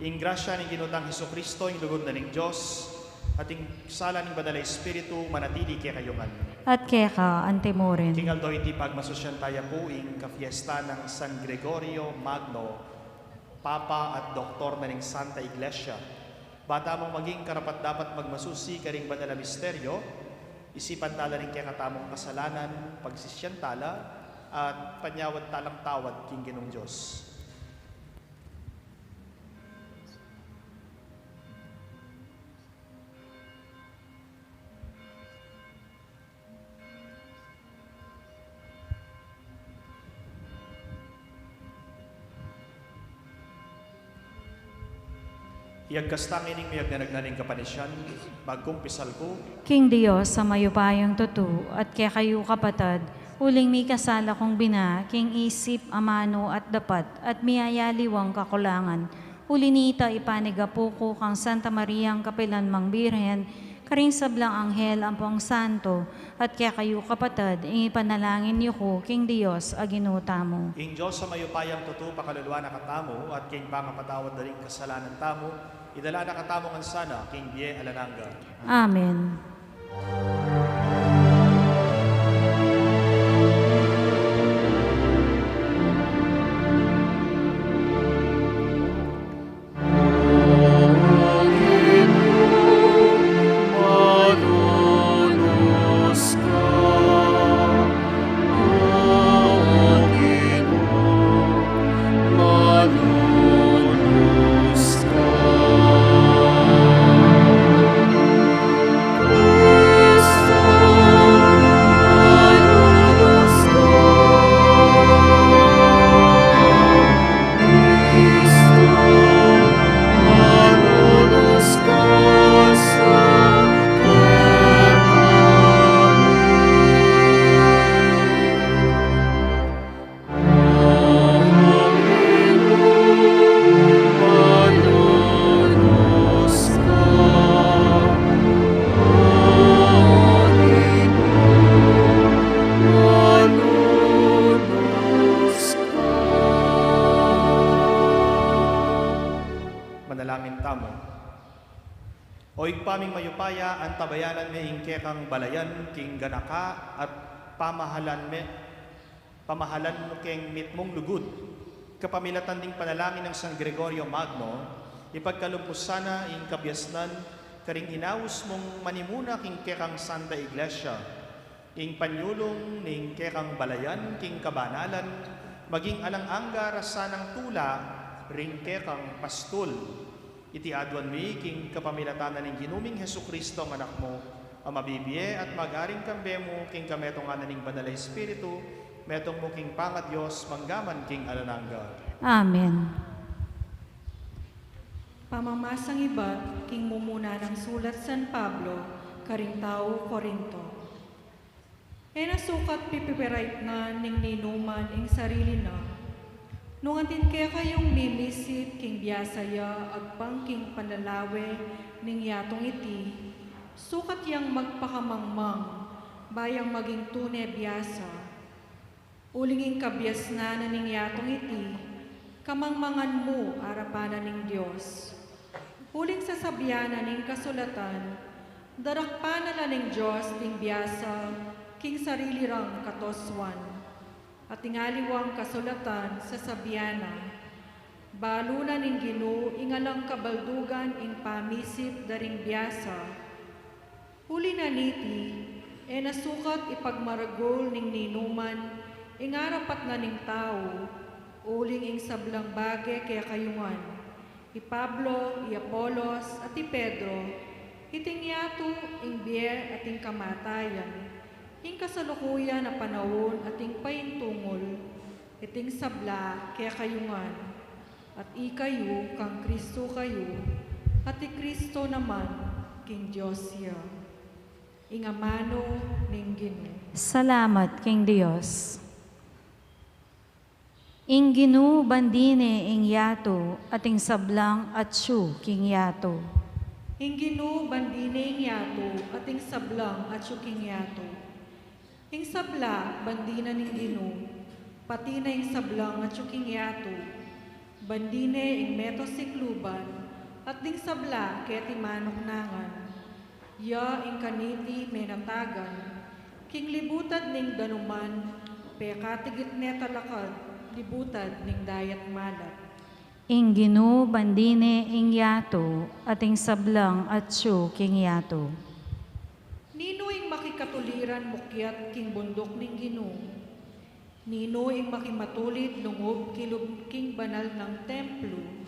Ing grasya ning Ginu tang Jesucristo, ing lugud na ning Dios, at ing sala ning Banal a Espiritu, manatili kekayu ngan. At keka antimurin. King aldo iti pagmasusyan taya pu ing kapiesta nang San Gregorio Magno, Papa at Doktor na ning Santa Iglesia. Ba tamung maging karapat-dapat magmasusi karing banal a misteryo, isipan tala ring kekatamung kasalanan, pagsisian tala, at panyawad talang tawad king Ginung Dios. Iyagkas tang ining miyagdanag na ning kapanisian, magkumpisal ku. King Dios a mayupayang tutu, at kekayu kapatad, uling mikasala kung bina, king isip, amanu, at dapat, at miyayaliwang kakulangan. Uli nita, ipanigapu ku kang Santa Mariang kapilanmang Birhen, karing sablang anghel ampong santo, at kekayu kapatad, ing ipanalangin yu ku king Dios a Ginu tamu. Ing Dios a mayupayang tutu pakalulwan na katamu, at king pangapatawad da ring kasalanan tamu, idala na katamu ngan sana king bie alang angga. Amen. Manalangin tamu. O Ibpa ming mayupaya, antabayanan me ing kekang balayan king ganaka at pamahalan me, pamahalan mu king mitmung lugud. Kapamilatan ding panalangin nang San Gregorio Magno, ipagkalub mu sana ing kabiasnan karing inaus mung manimuna king kekang Santa Iglesia. Ing panyulung ning kekang balayan king kabanalan, maging alang angga ra sanang tula ring kekang pastul. Iti aduan mi king kapamilatan na ning Ginu ming Jesucristo, a Anak mu, a mabibie at mag-aring kambe mu king kametungan na ning Banal a Espiritu, metung mu king pangaDios, mangga man king alang angga. Amen. Pamamasang ibat king mumuna nang sulat San Pablo karing tau Corinto. E na sukat pipipiraitnan ning ninuman ing sarili na. Nung atin kekayung mimisip king biasa ya agpang king panlalawe ning yatung iti, sukat yang magpakamangmang, ba yang maging tune biasa. Uling ing kabiasnan na ning yatung iti, kamangmangan mu arapan na ning Dios. Uling sasabian na ning kasulatan, darakpan na la ning Dios ding biasa king sarili rang katusuan. At ing aliwang kasulatan sasabian na, balu na ning Ginu ing alang kabaldugan ing pamisip da ring biasa. Uli na niti, e na sukat ipagmaragul ning ninuman ing arapat na ning tau, uling ing sablang bage kekayu ngan, i Pablo, i Apolos, at i Pedro, iting yatu, ing bie at ing kamatayan, ing kasalukuyan a panaun at ing paintungul, iting sabla kekayu ngan, at ikayu kang Kristo kayu, at i Kristo naman king Dios ya. Ing amanu ning Ginu. Salamat king Dios. Ing Ginu bandi ne ing yatu, at ing sablang atsu king yatu. Ing Ginu bandi ne ing yatu, at ing sablang atsu king yatu. Ing sabla bandi na ning Ginu, pati na ing sablang atsu king yatu. Ban dine ing meto sikluban, at ding sabla keti manuknangan. Ya ing kaniti menatagan, king libutad ning danuman, pekatigit ne talakad, libutad ning dayat malat. Ing Ginu ban dine ing yatu, at ing sablang atsu king yatu. Ninu ing makikatuliran mukyat king bunduk ning Ginu? Ninu ing makimatulid lungub kilub king banal nang templu?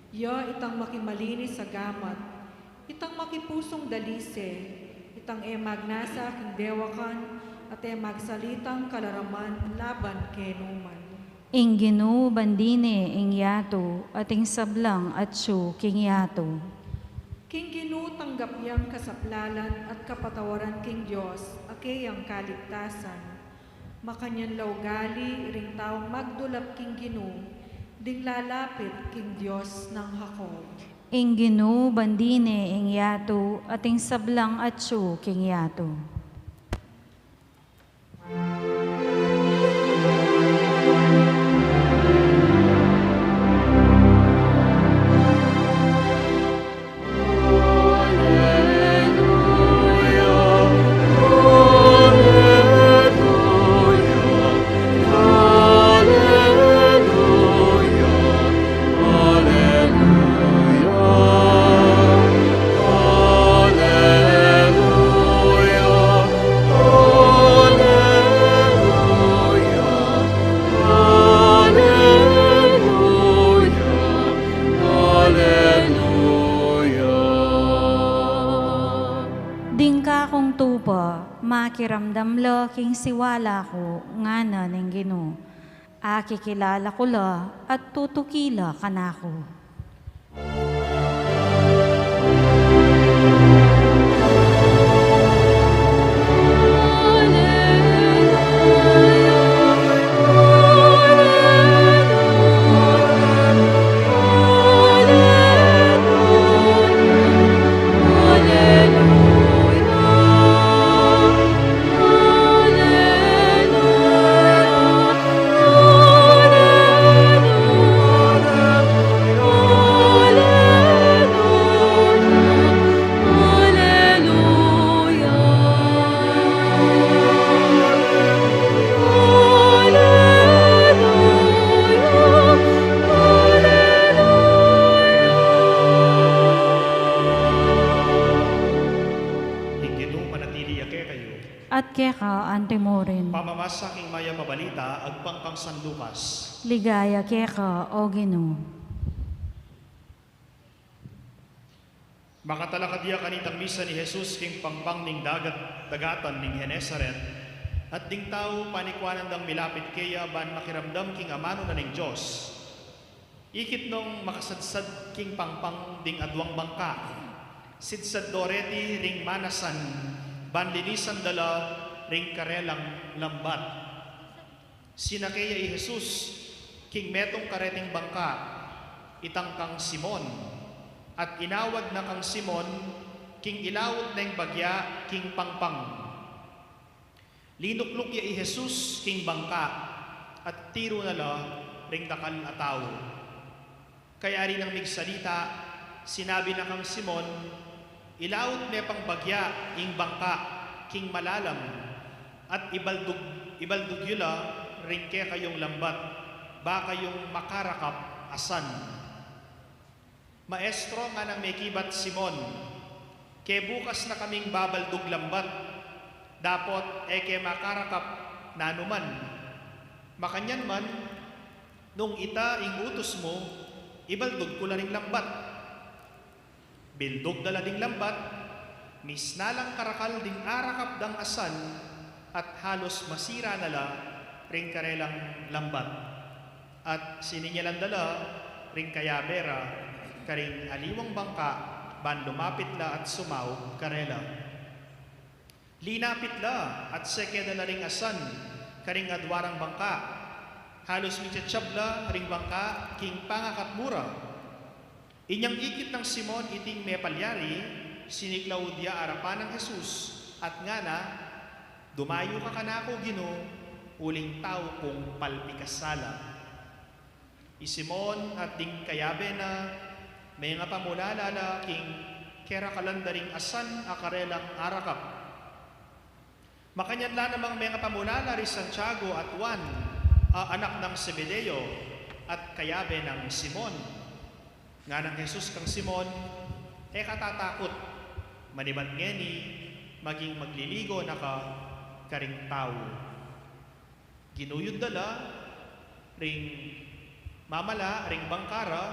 Ya itang makimalinis a gamat, itang makipusung dalise, itang e magnasa king dewakan, at e magsalitang kalaraman laban kenuman. Ing Ginu ban dine ing yatu, at ing sablang atsu king yatu. King Ginu tanggap yang kasaplalan at kapatawaran king Dios a keyang kaligtasan. Makanyan la ugali ring taung magdulap king Ginu, ding lalapit king Dios nang Jacob. Ing Ginu ban dine ing yatu, at ing sablang atsu king yatu. Ding kakung tupa, makiramdam la king siwala ku, ngana ning Ginu. Akikilala ku la at tutuki la kanaku. Ing Ginu manatili ya kekayu. At keka antimurin. Pamamasa king mayap a balita agpang kang San Lucas. Ligaya keka, O Ginu. Makatalakad ya kanitang misan i Jesus king pangpang ning dagat, dagatan ning Genesaret, at ding tau panikwanan dang milapit keya ban makiramdam king amanu na ning Dios. Ikit nong makasadsad king pangpang ding aduang bangka, sidsad do reti ring manasan ban linisan da la ring karelang lambat. Sinake ya i Jesus king metung kareting bangka, itang kang Simon, at inawad na kang Simon king ilaut neng bagya king pangpang. Linukluk ya i Jesus king bangka at tiru na la ring dakal a tau. Kayari nang migsalita, sinabi na kang Simon, "Ilaut me pang bagya ing bangka king malalam, at ibaldug, ibaldug yu la ring kekayung lambat, ba kayung makarakap a san." "Maestro," nganang mekibat Simon, "kebukas na kaming babaldug lambat, dapot e ke makarakap nanu man. Makanyan man, nung ita ing utus mu, ibaldug ku la ring lambat." Bildug da la ding lambat, misna lang karakal ding arakap dang a san, at halos masira na la ring karelang lambat. At sininyalan da la ring kayabe ra karing aliwang bangka ban lumapit la at sumaub karela. Linapit la at seke da la ring a san karing adua rang bangka. Halos michachab la ring bangka king pangakatmu ra. Inyang ikit nang Simon iting mepalyari, siniklaud ya arapan nang Jesus at ngana, "Dumayu ka kanaku, Ginu, uling tau kung palpikasala." I Simon at ding kayabe na, mengapamulala la king kerakalan da ring asan a karelang arakap. Makanyan la namang mengapamulala ri Santiago at Juan, a anak nang Zebedeo, at kayabe nang Simon. Nganang Jesus kang Simon, E ka tatakut, manibat ngeni, maging magliligo na ka karing tau. Ginuyud da la ring mamala ring bangka ra,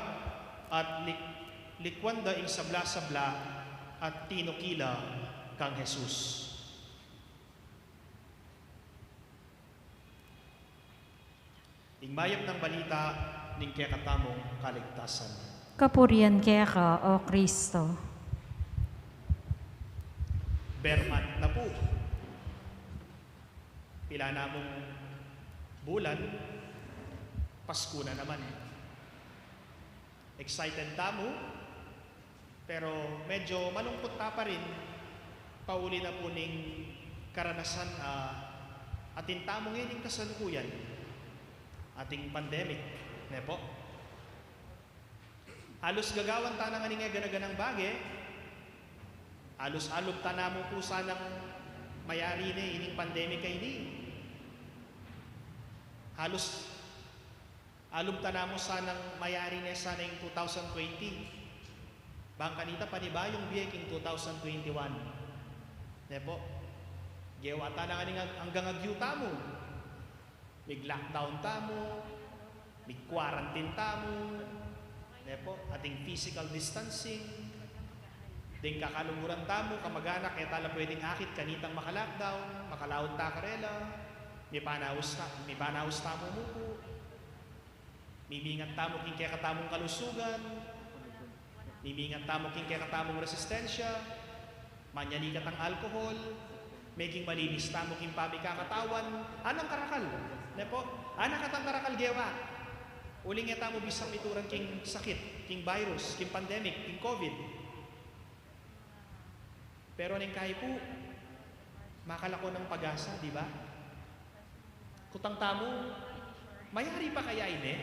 at lik-, likwan da ing sabla-sabla, at tinuki la kang Jesus. Ing mayap nang balita ning kekatamung kaligtasan. Kapurian keka, O Kristo. Berman na pu. Pila na mung bulan, Pasku na naman. Excited tamu, pero medyo malungkut ta pa rin, pauli na pu ning karanasan, ah, atin tamu ngeni ning kasalukuyan, ating pandemic, ne po? Alus gagawan ta na ngan ing e gana-ganang bage, alus alub ta na mu pu sanang mayari ne ining pandemic a ini. Alus alub ta na mu sanang mayari ne sana ing two thousand twenty. Bang kanita panibayung bie king two thousand twenty-one. Ne po? Gewa ta na ngan ing ag-, anggang agyu tamu. Mig-lockdown tamu, mig-quarantine tamu, ne po, ating physical distancing, ding kakaluguran tamu, kamag-anak, e ta la pwedeng akit kanitang maka-lockdown, makalaud ta karela, mipanaus ta, mipanaus tamu mu pu, mimingat tamu king kekatamung kalusugan, mimingat tamu king kekatamung resistensya, manyalikat ing alkohol, meging malinis tamu king pamikakatawan, anang karakal, ne po? Anang katang karakal gewa. Uling e tamu bisang mituran king sakit, king virus, king pandemic, king COVID. Pero neng kayi pu, makalako nang pag-asa, di ba? Kutang tamu, mayari pa kaya ini?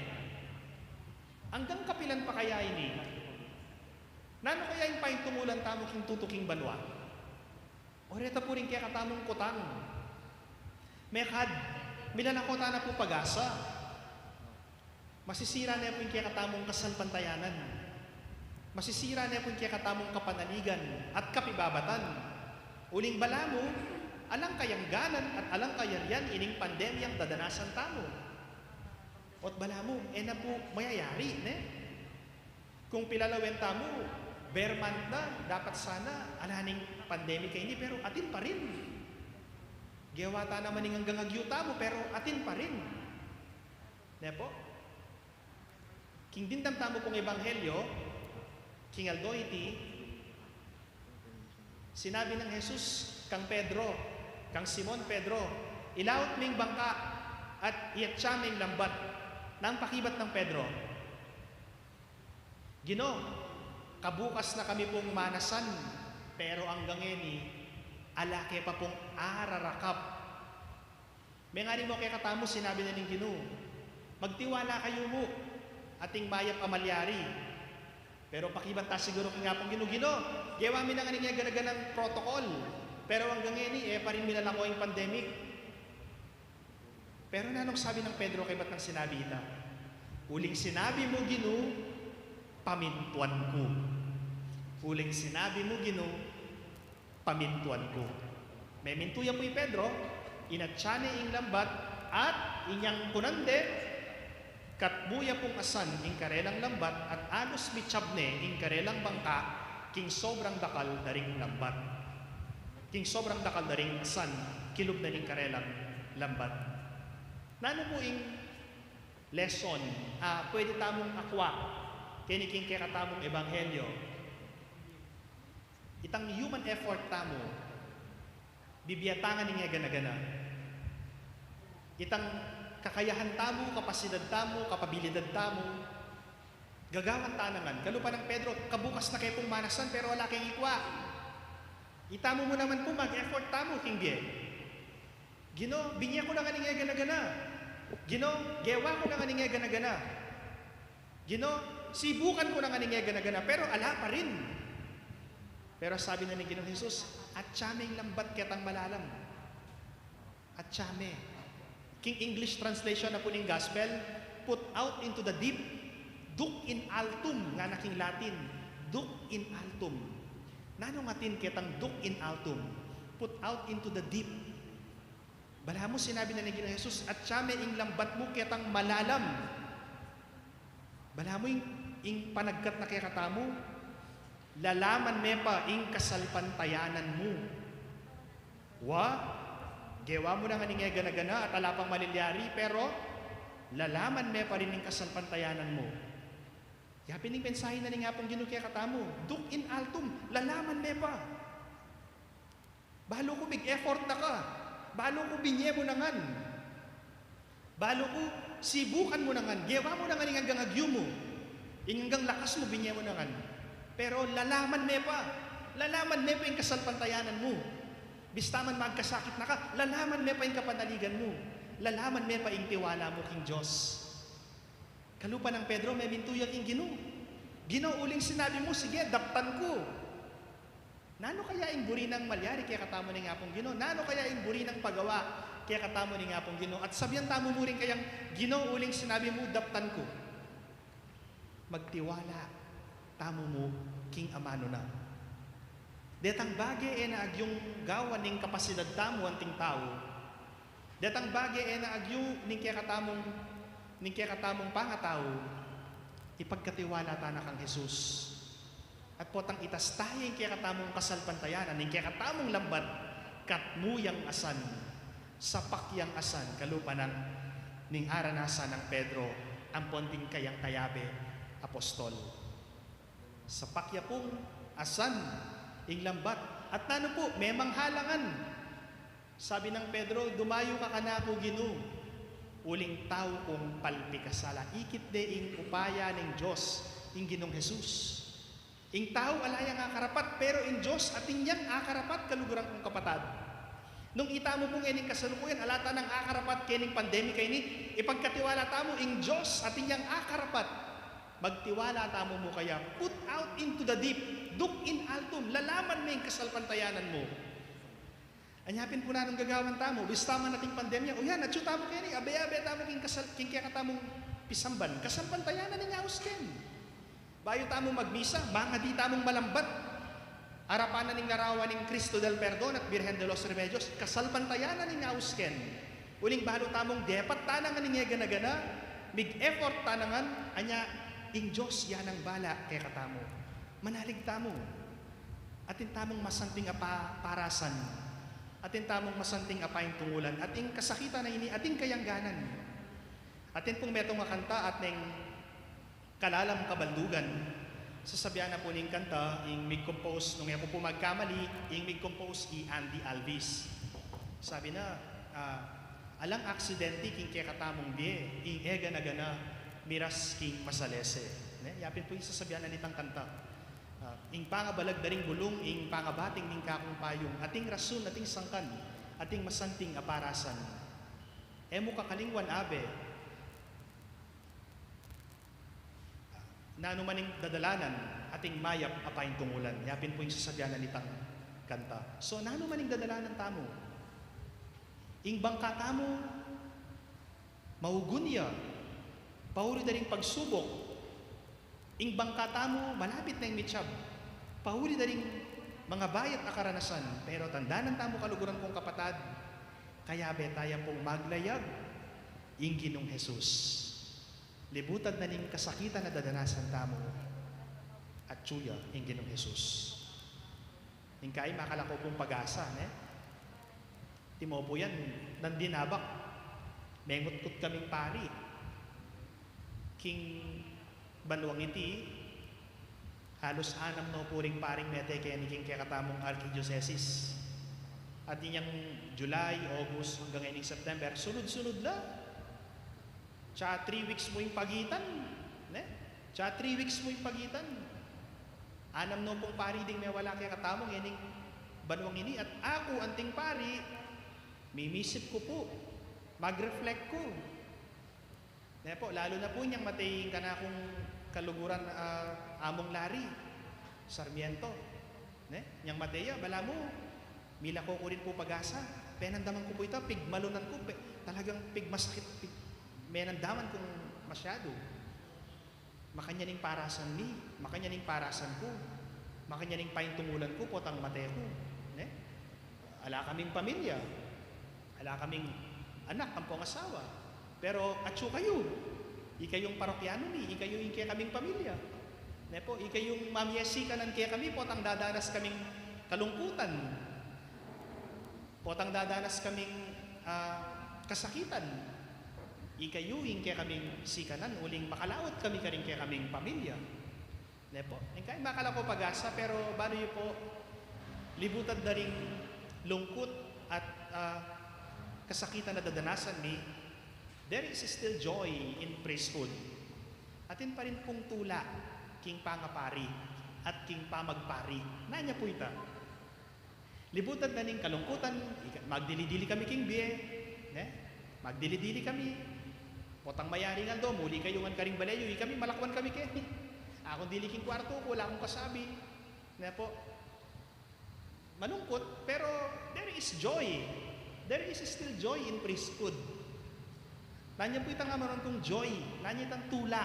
Anggang kapilan pa kaya ini? Nanu kaya ing paintumulan tamu king tutuking banua? O reta pu ring kekatamung kutang. Mekad, milalako ta na pu pag-asa. Masisira ne pu ing kekatamung kasalpantayanan. Masisira ne pu ing kekatamung kapanaligan at kapibabatan. Uling balamu, alang kayangganan at alang kayarian ining pandemyang dadanasan tamu. O't balamu, e na pu mayayari, ne? Kung pilalawen tamu, bare month na, dapat sana ala ning pandemic a ini, pero atin pa rin. Gewa ta naman ing anggang agyu tamu, pero atin pa rin. Ne po? King dimdam tamu pung ebanghelyo, king aldo iti, sinabi nang Jesus kang Pedro, kang Simon Pedro, "Ilaut me ing bangka at iatsa me ing lambat." Nang pakibat nang Pedro, "Ginu, kabukas na kami pung manasan, pero anggang ngeni, ala ke pa pung ararakap." Mengari mu kekatamu, sinabi na ning Ginu, "Magtiwala kayu mu, atin mayap a malyari." Pero pakibat ta siguru king Apung Ginu, "Ginu, gewa mi na ngan ing e gana-ganang protocol, pero anggang ngeni, e pa rin milalako ing pandemic." Pero nanung sabi nang Pedro kaybat nang sinabi ita? "Uling sinabi mu, Ginu, pamintuan ku." Uling sinabi mu, Ginu, pamintuan ku. Memintu ya pu i Pedro, inatsa ne ing lambat, at inyang kunan de, katbu ya pung asan ing karelang lambat, at alus mitsab ne ing karelang bangka king sobrang dakal da ring lambat. King sobrang dakal da ring asan, kilub na ning karelang lambat. Nanu pu ing lesson a pwede tamung akwa keni king kekatamung ebanghelyo? Itang human effort tamu, bibie ta ngan ing e gana-gana. Itang kakayahan tamu, kapasidad tamu, kapabilidad tamu, gagawan ta na ngan. Kalupa nang Pedro, "Kabukas na ke pung manasan, pero ala keng ikwa." Itamu mu naman pu, mag-effort tamu king bie. "Ginu, binye ku na ngan ing e gana-gana. Ginu, gewa ku na ngan ing e gana-gana." Ginu, sibukan ku na ngan ing e gana-gana, pero ala pa rin. Pero sabi na ning Ginu Jesus, "Atsa me ing lambat ketang malalam." Atsa me. King English translation na pu ning gospel, "Put out into the deep, duc in altum," ngana king Latin, "Duc in altum." Nanu ngan atin ketang duc in altum? Put out into the deep. Balamu sinabi na ning Ginu Jesus, "Atsa me ing lambat mu ketang malalam." Balamu ing, ing panagkat na kekatamu, lalaman me pa ing kasalpantayanan mu. Wa, gewa mu na ngan ing e gana-gana at ala pang malilyari, pero lalaman me pa rin ing kasalpantayanan mu. Ya pin ing mensahe na ning Apung Ginu kekatamu, "Duc in altum, lalaman me pa." Balu ku mig-effort na ka. Balu ku binye mu na ngan. Balu ku sibukan mu na ngan. Gewa mu na ngan ing anggang agyu mu. Ing anggang lakas mu, binye mu na ngan. Pero lalaman me pa. Lalaman me pa ing kasalpantayanan mu. Bista man magkasakit na ka, lalaman me pa ing kapanaligan mu. Lalaman me pa ing tiwala mu king Dios. Kalupa nang Pedro, memintu ya king Ginu. "Ginu, uling sinabi mu, sige, daptan ku." Nanu kaya ing buri nang malyari kekatamu ning Apung Ginu? Nanu kaya ing buri nang pagawa kekatamu ning Apung Ginu? At sabian tamu mu rin kayang, "Ginu, uling sinabi mu, daptan ku." Magtiwala tamu mu king amanu na. Detang bage e na agyung gawan ning kapasidad tamu anting tau. Detang bage e na agyu ning kekatamung, ning kekatamung pangatau, ipagkatiwala ta na kang Jesus. At potang itasta ya ing kekatamung kasalpantayanan, ing kekatamung lambat, katmu yang asan, sapak yang asan, kalupa nang ning aranasan nang Pedro ampon ding kayang kayabe apostol. Sapak ya pung asan ing lambat. At nanu pu, memang halangan. Sabi nang Pedro, "Dumayu ka kanaku, Ginu, uling tau kung palpikasala." Ikit de ing upaya ning Dios, ing Ginung Jesus. Ing tau ala yang akarapat, pero ing Dios atin yang akarapat, kaluguran kung kapatad. Nung ita mu pung ening kasalukuyan, ala ta nang akarapat kening pandemika ini, ipagkatiwala tamu, ing Dios atin yang akarapat. Magtiwala tamu mu kaya, put out into the deep, duc in altum, lalaman me ing kasalpantayanan mu. Anya pin pu nanung gagawan tamu, bista man ating pandemya, uyan, atyu tamu keni, abe-abe tamu king kasal-, king kekatamung pisamban, kasalpantayanan ing aus ken. Bayu tamu magmisa, mangadi tamung malambat. Arapan na ning larawan ning Cristo del Perdon at Birhen de los Remedios, kasalpantayanan ing aus ken. Uling balu tamung depat ta na ngan ing e gana-gana, mig-effort ta na ngan, anya ing Dios ya nang bala kekatamu. Manalig tamu. Atin tamung masanting a pa-, parasan. Atin tamung masanting a paintungulan. Ating kasakitan a ini, ating kayangganan. Atin pung metung a kanta at neng Kalalam Kabaldugan, sasabian na pu ning kanta, ing mig-compose, nung e ku pu magkamali, ing mig-compose i Andy Alvis. Sabi na, ah, "Alang aksidente king kekatamung bie, ing e gana-gana, miras king masalese." Ne? Ya pin pu ing sasabian na nitang kanta. Ah, ing pangabalag da ring bulung, ing pangabating ning kakung payung, ating rasun, ating sangkan, ating masanting a parasan. E mu kakalingwan, abe, nanu man ing dadalanan, ating mayap a paintungulan. Ya pin pu ing sasabian na nitang kanta. So, nanu man ing dadalanan tamu, ing bangka tamu, maugun ya, pauri da ring pagsubok. Ing bangka tamu, malapit na ing mitsab, pauri da ring mangabayat a karanasan. Pero tandanan tamu, kaluguran kung kapatad, kayabe taya pung maglayag, ing Ginung Jesus. Libutan na ning kasakitan a dadanasan tamu, atyu ya ing Ginung Jesus. Ning kai, makala ku pung pag-asa, ne? Timo pu yan, nandin abak, mengutkut kaming pari. King banuang iti, halus anam no pu ring paring mete keni king kekatamung arkidiosesis. At inyang July, August, anggang ngeni September, sunod-sunod la. Tsa three weeks mu ing pagitan, ne? Tsa three weeks mu ing pagitan. Anam no pung pari ding mewala kekatamu ngening banuang ini, at aku anting pari, mimisip ku pu, mag-reflect ku. Ne pu, lalu na pu inyang mate ing kanakung Kaluguran, ah, Among Larry Sarmiento, ne? Nyang mate ya, balamu, milako ku rin pu Pag-asa. Penandaman ku pu ita, pigmalunan ku, pe-, talagang pigmasakit, pig-, menandaman kung masyadu. Makanyan ing parasan mi, makanyan ing parasan ku, makanyan ing paintumulan ku, potang mate ku, ne? Ala kaming pamilya, ala kaming anak ampong asawa. Pero atyu kayu, ikayung parokyanu mi, ikayu ing kekaming pamilya. Ne pu, ikayung mamiesikanan kekami, potang dadanas kaming kalungkutan, potang dadanas kaming, ah, kasakitan. Ikayu ing kekaming sikanan, uling makalaut kami karing kekaming pamilya. Ne pu? Ning kai, makala ku Pag-asa, pero balu yu pu, libutan da ring lungkut at, ah, kasakitan a dadanasan mi, there is still joy in priesthood. Atin pa rin pung tula king pangapari at king pamagpari. Nanu ya pu ita? Libutan na ning kalungkutan, ika-, magdili-dili kami king bie, ne? Magdili-dili kami. Potang mayari ngan do, muli kayu ngan karing bale yu, ikami, malakwan kami keni. Akung dili king kwartu ku, ala kung kasabi. Ne pu? Malungkut, pero there is joy. There is still joy in priesthood. Nanu ya pu itang amanuan kung joy? Nanu ya itang tula,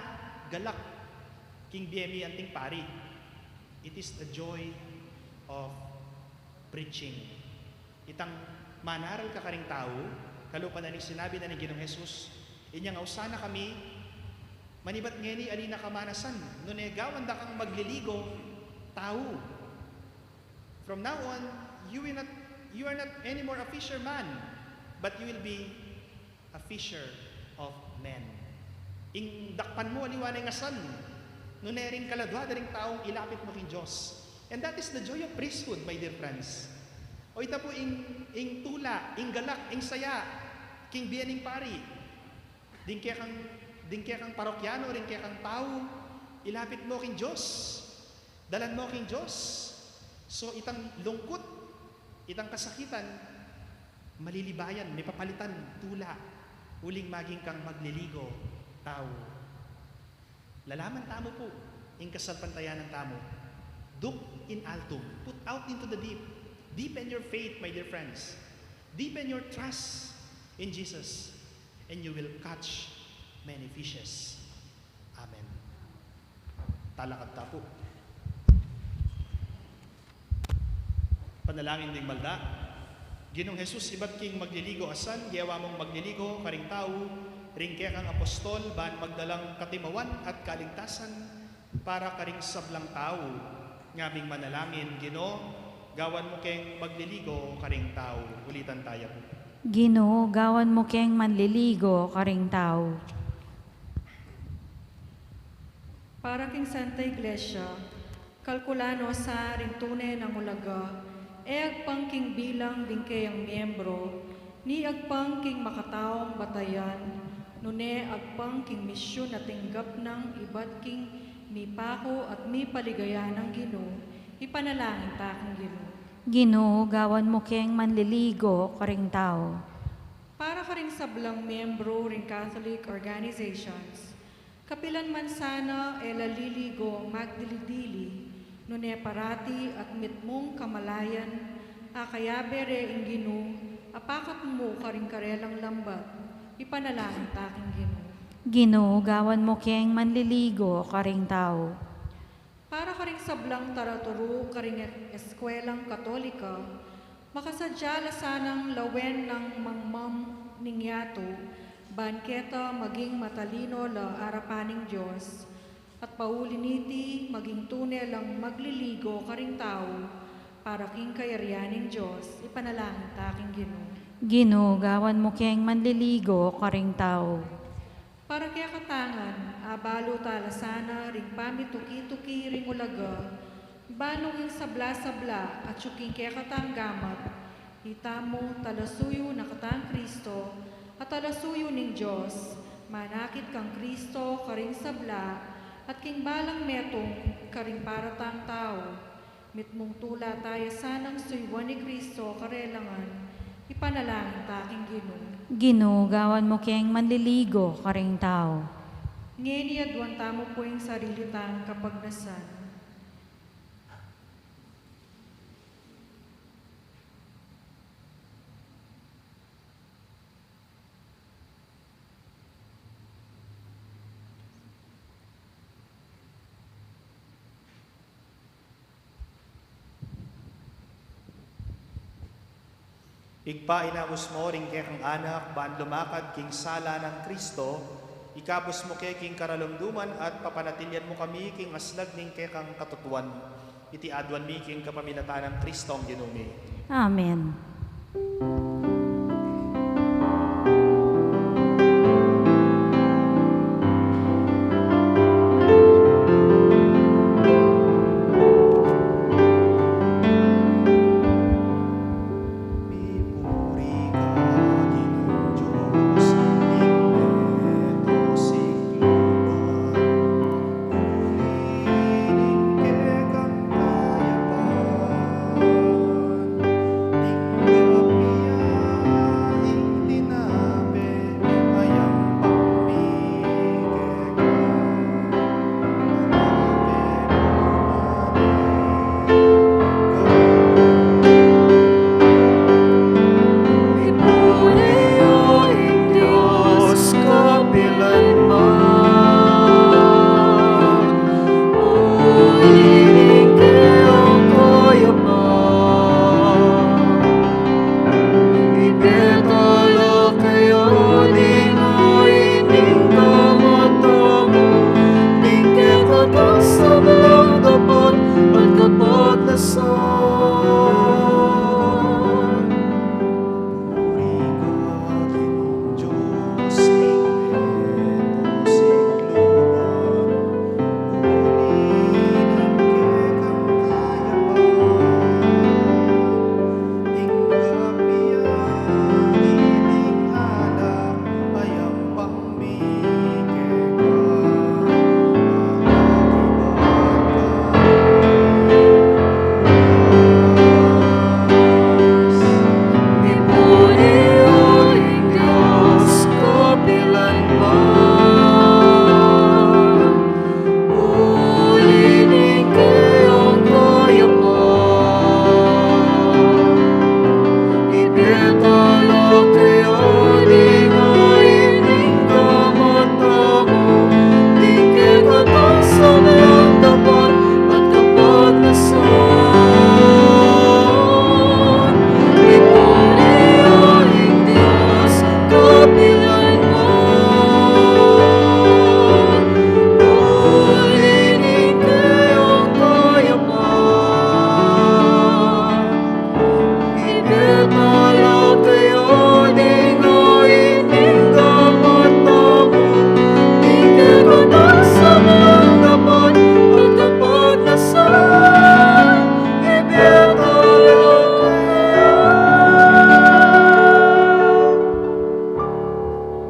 galak king bie mi anting pari? It is the joy of preaching. Itang manaral ka karing tau, kalupa na ning sinabi na ning Ginung Jesus, inyang, "Ausan na kami, manibat ngeni ali na kamanasan, nune gawan da kang magliligo tau." From now on, you will not, you are not anymore a fisherman, but you will be a fisher of men. Ing dakpan mu, aliwa na ing asan, nune ring kaladua da ring taung ilapit mu king Dios. And that is the joy of priesthood, my dear friends. O ita pu ing, ing tula, ing galak, ing saya king bie ning pari. Ding kekang, ding kekang parokyano, ding kekang tau, ilapit mu king Dios. Dalan mu king Dios. So, itang lungkut, itang kasakitan, malilibayan, mipapalitan, tula, uling maging kang magliligo tau. Lalaman tamu pu ing kasalpantayanan tamu. Duc in altum, put out into the deep. Deepen your faith, my dear friends. Deepen your trust in Jesus, and you will catch many fishes. Amen. Talakad ta pu. Panalangin ding malda. Ginung Jesus, ibat king magliligo a san, gewa mung magliligo karing tau, ring kekang apostol, ban magdalang katimawan at kaligtasan para karing sablang tau. Ngaming manalangin, Ginu, gawan mu keng magliligo karing tau. Ulitan taya pu. Ginu, gawan mu keng manliligo karing tau. Para king Santa Iglesia, kalkulan no sa ring tune nang ulaga, e agpang king bilang ding keyang miyembro, ni agpang king makataung batayan, nune agpang king misyun a tinggap nang ibat king mipaku at mipaligaya nang Ginu, ipanalangin ta king Ginu. Ginu, gawan mu keng manliligo karing tau. Para karing sablang miyembro ring Catholic organizations, kapilan man sana e la liligo magdili-dili, nune parati at mitmung kamalayan, akayabe re ing Ginu, apakat mu karing karelang lambat, ipanalangin ta king Ginu. Ginu, gawan mu keng manliligo karing tau. Para karing sablang taraturu karing e-, eskwelang Katolika, makasadya la sanang lawen nang mangmam ning yatu, ban keta maging matalino la arapan ning Dios, at pauli niti maging tune lang magliligo karing tau, para king kayarian ning Dios, ipanalangin ta king Ginu. Ginu, gawan mu keng manliligo karing tau. Para kekatang ngan, abalu ta la sana ring pamituki-tuki ring ulaga, ban nung ing sabla-sabla atyu king kekatang gamat, itamu talasuyu na katang Kristo, at talasuyu ning Dios, manakit kang Kristo karing sabla, at king balang metung karing paratang tau. Mitmung tula taya sanang suyuan i Kristo karelang ngan, ipanalangin ta king Ginu. Ginu, gawan mu keng manliligo karing tau. Ngeni aduan tamu pu ing sarili tang kapagnasan. Ibpa, inaus mu ring kekang anak ban lumakad king sala nang Kristo, ikabus mu ke king karalumduman at papanatilian mu kami king aslag ning kekang katutuan. Iti aduan mi king kapamilatan nang Kristong Ginu mi. Amen.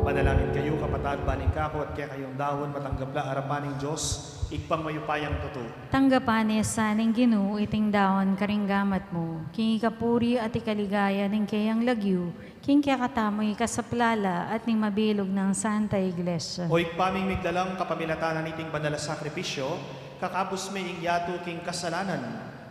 Manalangin kayu, kapatad, ban ing kaku at kekayung daun matanggap la arapan ning Dios, Ibpang mayupayang tutu. Tanggapan na sa ning Ginu iting daun karing gamat mu, king ikapuri at ikaligaya ning keyang lagyu, king kekatamung ikasaplala at ning mabilug nang Santa Iglesia. O Ibpa ming miglalang, kapamilatan na niting banal a sakripisyu, kakabus me ing yatu king kasalanan,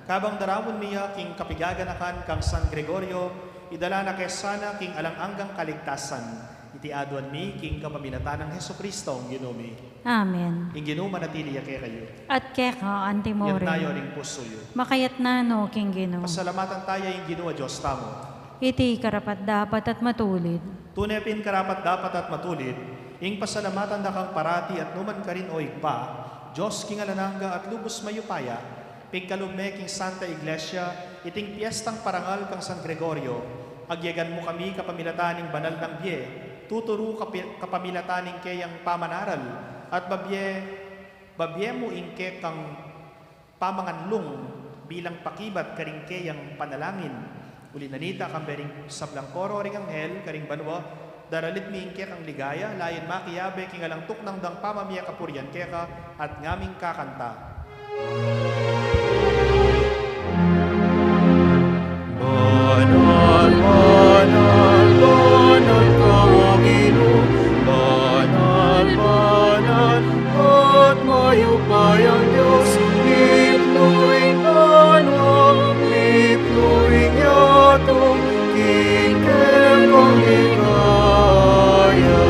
kabang daraun mi ya king kapigaganakan kang San Gregorio, idala na ke sana king alang anggang kaligtasan. Iti aduan mi king kapamilatan nang Jesucristong Ginu mi. Amen. Ing Ginu manatili ya kekayu. At keka antimore. Itas yu ring pusu yu. Makaitas na no king Ginu. Pasalamatan taya ing Ginu a Dios tamu. Iti karapat-dapat at matulid. Tune pin karapat-dapat at matulid, ing pasalamatan da kang parati at nukarin man, O Ibpa, Dios king alang angga at lubus mayupaya, pigkalub me king Santa Iglesia iting piestang parangal kang San Gregorio. Agyagan mu kami kapamilatan ning banal nang bie, tuturu kapi-, kapamilatan ning keyang pamanaral, at babie, babie mu ing kekang pamanganlung bilang pakibat karing keyang panalangin. Uli na nita, kambe ring sablang koro ring anghel karing banua, daralit mi ing kekang ligaya, layun makiabe king alang tuknang dang pamamie kapurian keka, at ngaming kakanta. Banal, banal, banal ka, O Ginu, banal, banal, King kekang ligaya.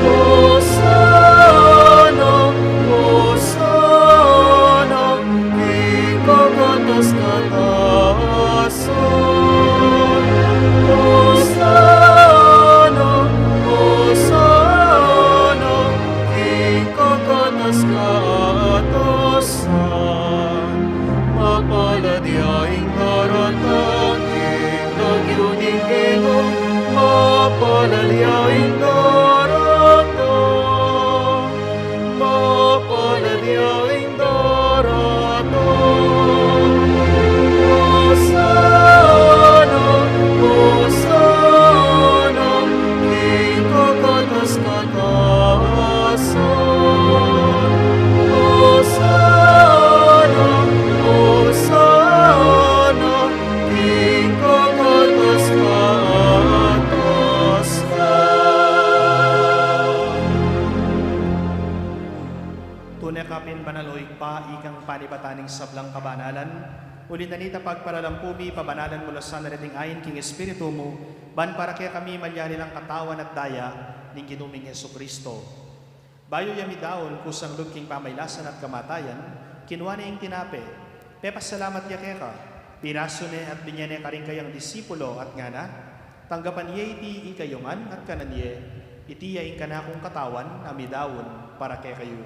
Hosana, Hosana, king kakatas-katasan. Hosana, Hosana, king kakatas-katasan. Mapalad ya ing daratang king lagyu ning Ginu, mapalad ya ing daratang, mapalad ya ing daratang. Hosana, Hosana, king kakatas-katasan. Hosana, Hosana, king kakatas-katasan. Tune ka pin banal, o Ibpa, ikang panibatan ning sablang kabanalan. Uli na nita, pagparalampu mi, pabanalan mu la sana reting ain king Espiritu mu, ban para kekami malyari lang katawan at daya ning Ginu ming Jesucristo. Bayu ya midaun kusang lub king pamailasan at kamatayan, kinua ne ing tinape, pepasalamat ya keka, pirasu ne at binye ne karing kayang disipulo at ngana: Tanggapan ye iti ikayu ngan at kanan ye, iti ya ing kanakung katawan a midaun para kekayu.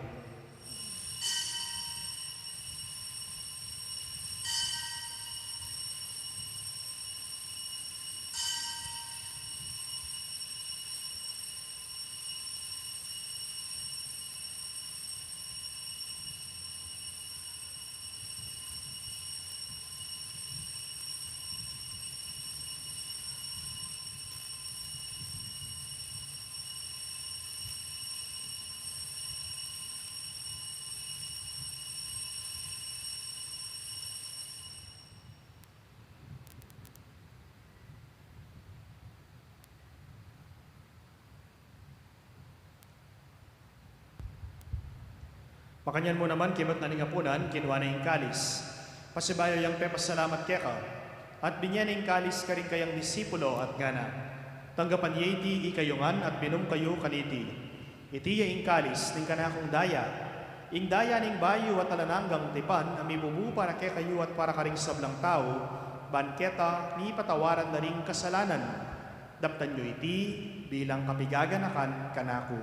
Makanyan mu naman, kimutnan ning apunan, kinua ne ing kalis, pasibayu yang pepasalamat keka, at binye ne ing kalis karing kayang disipulo at ngana: Tanggapan ye iti ikayu ngan at minum kayu kaniti. Iti ya ing kalis ning kanakung daya, ing daya ning bayu at alang anggang tipan a mibubu para kekayu at para karing sablang tau, ban keta mipatawaran la ring kasalanan. Daptan yu iti bilang kapigaganakan kanaku.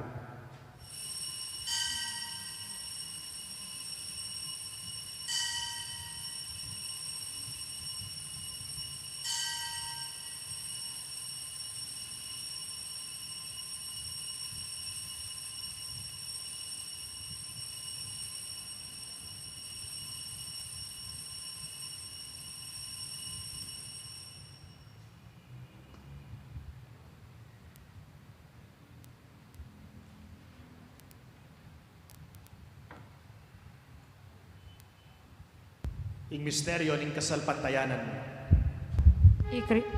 Ing misteryo ning kasalpantayanan. I Kri-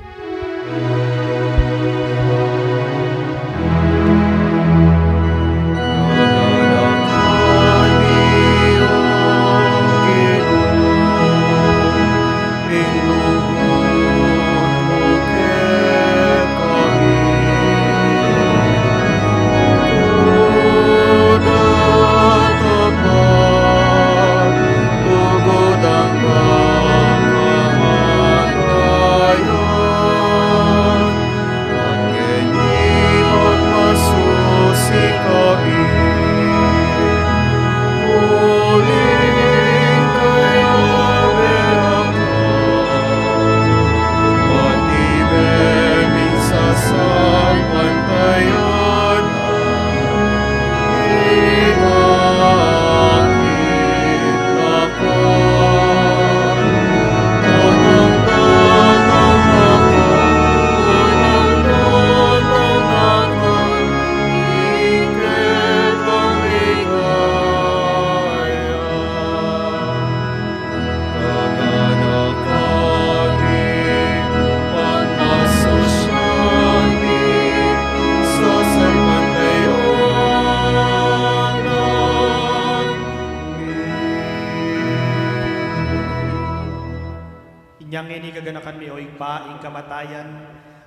Inya ngeni kaganakan mi, o Ibpa, ing kamatayan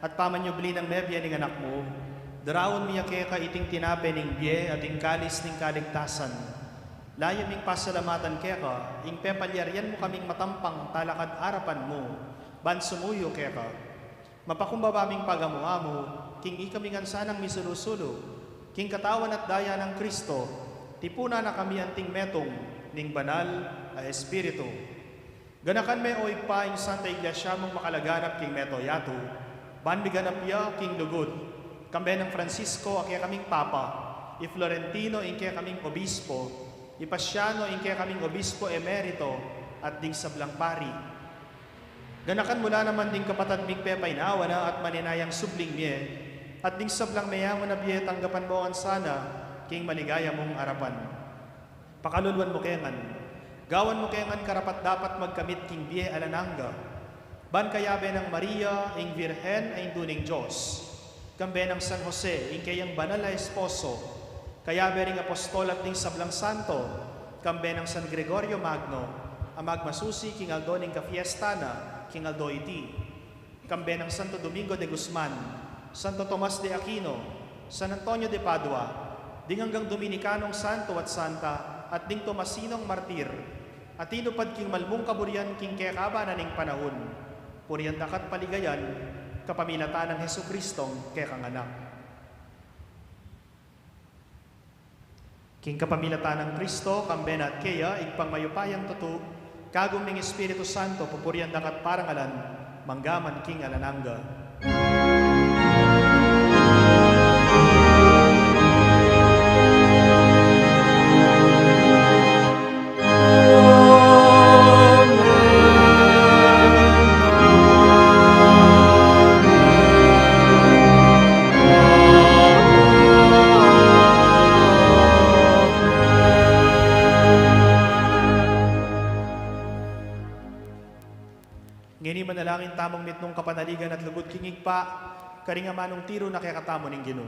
at pamanyubli nang mebie ning Anak mu, daraun mi ya keka iting tinape ning bie at ing kalis ning kaligtasan. Layun ming pasalamatan keka ing pepalyarian mu kaming matampang talakad arapan mu ban sumuyu keka. Mapakumbaba ming pagamu-amu king ikami ngan sanang misulu-sulu king katawan at daya nang Kristo, tipunan na kami anting metung ning Banal a Espiritu. Ganakan me, o Ibpa, ing Santa Iglesia mung makalaganap king mabilug a yatu, ban miganap ya king lugud, kambe nang Francisco a kekaming Papa, i Florentino ing kekaming Obispo, i Pasiano ing kekaming Obispo Emerito, at ding sablang pari. Ganakan mu la naman ding kapatad ming pepainawa na at maninayang subling mie, at ding sablang meyangu na bie tanggapan mu ngan sana king maligaya mung arapan. Pakaluluan mu ke ngan, gawan mu ke ngan karapat-dapat magkamit king bie alang angga, ban kayabe nang Maria ing Virgen a Indu ning Dios, kambe nang San Jose ing keyang banal a esposo, kayabe ring apostol at ding sablang santo, kambe nang San Gregorio Magno a magmasusi king aldo ning kafiesta na king aldo iti, kambe nang Santo Domingo de Guzman, Santo Tomas de Aquino, San Antonio de Padua, ding anggang Dominikanong santo at santa, at ding Tomasinong martir a tinupad king malmung kaburian king kekaban na ning panaun. Purian da ka at paligayan kapamilatan nang Jesucristong kekang Anak. King kapamilatan nang Kristo, kambe na at keya, Ibpang mayupayang tutu, kagum ning Espiritu Santo, pupurian da ka at parangalan, mangga man king alang angga. Ngeni manalangin tamung mitmung kapanaligan at lugud king Ibpa, karing amanung tiru na kekatamu ning Ginu.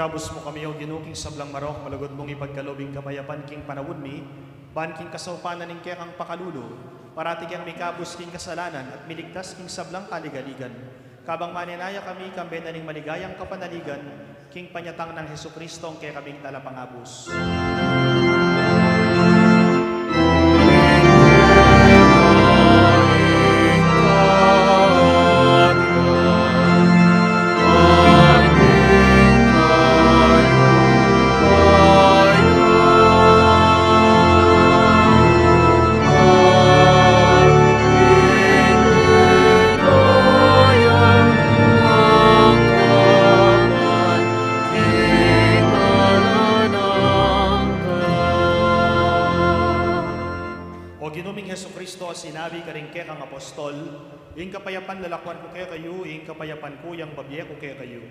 Ikabus mu kami, O Ginu, king sablang marok, malugud mung ipagkalub ing kapayapan king panaun mi, ban king kasaupan na ning kekang pakalulu, parati keng mikabus king kasalanan at miligtas king sablang kaligaligan. Kabang maninaya kami, kambe na ning maligayang kapanaligan, king panyatang nang Jesucristo, ing kekaming Talapangabus. Ing kapayapan lalakuan ku kekayu, ing kapayapan ku yang babie ku kekayu.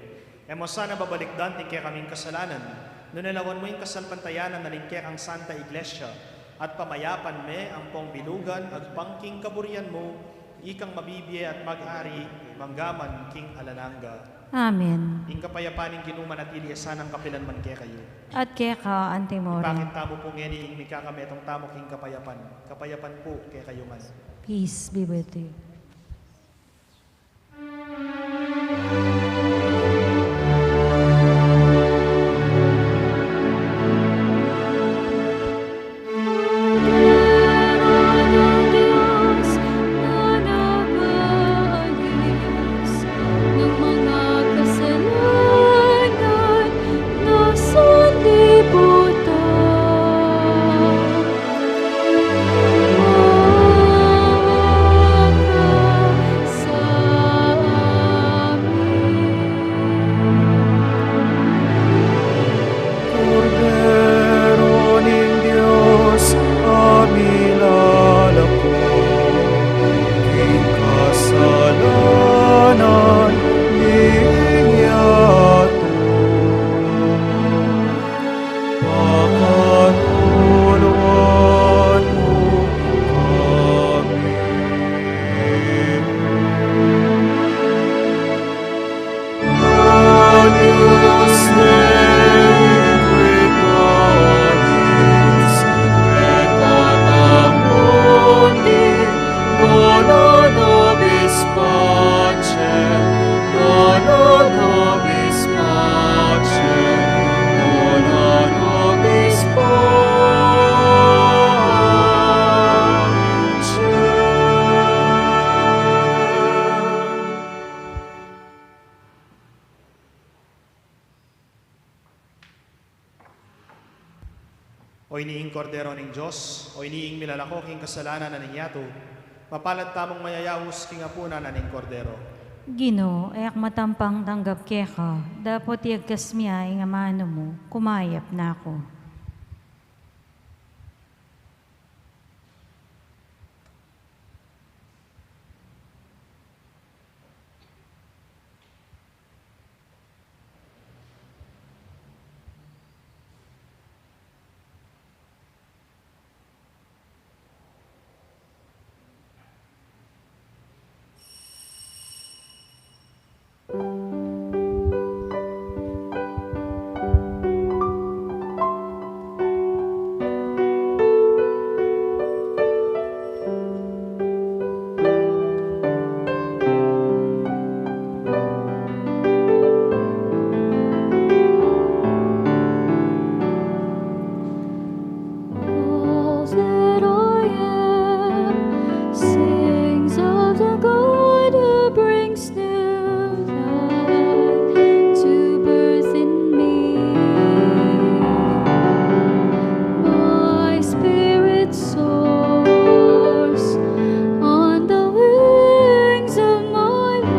E mo sana babalikdan ding kekaming kasalanan, nune lawan mu ing kasalpantayanan na ning kekang Santa Iglesia, at pamayapan me ampong bilugan agpang king kaburian mu, ikang mabibie at mag-ari manggaman king alang angga. Amen. Ing kapayapan ning Ginu manatili ya sanang kapilan man kekayu. At keka antimori. Ipakit tamu pu ngeni ing mikakametung tamu king kapayapan. Kapayapan pu kekayu ngan. Peace be with you. Kordero ning Dios, a milalako king kasalanan ning yatu. Pakatuluan mu kami. Agnus Dei quid bonis peccata mundi, dona nobis pacem, dona nobis pacem, dona nobis pacem. O ini ing Kordero ning Dios, o ini ing milalako king kasalanan na ning yatu. Mapalad tamung mayayaus king apunan na ning Kordero. Ginu, e ak matampang tanggap keka, dapot iyagkas mu ya ing amanu mu, kumayap na ku. All that I am sings of the God who brings new life to birth in me. My spirit soars on the wings of my Lord.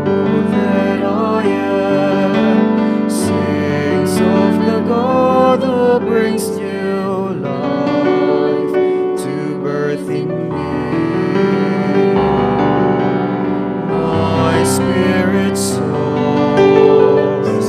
All that I am sings of the God who brings new life to birth in me. My spirit soars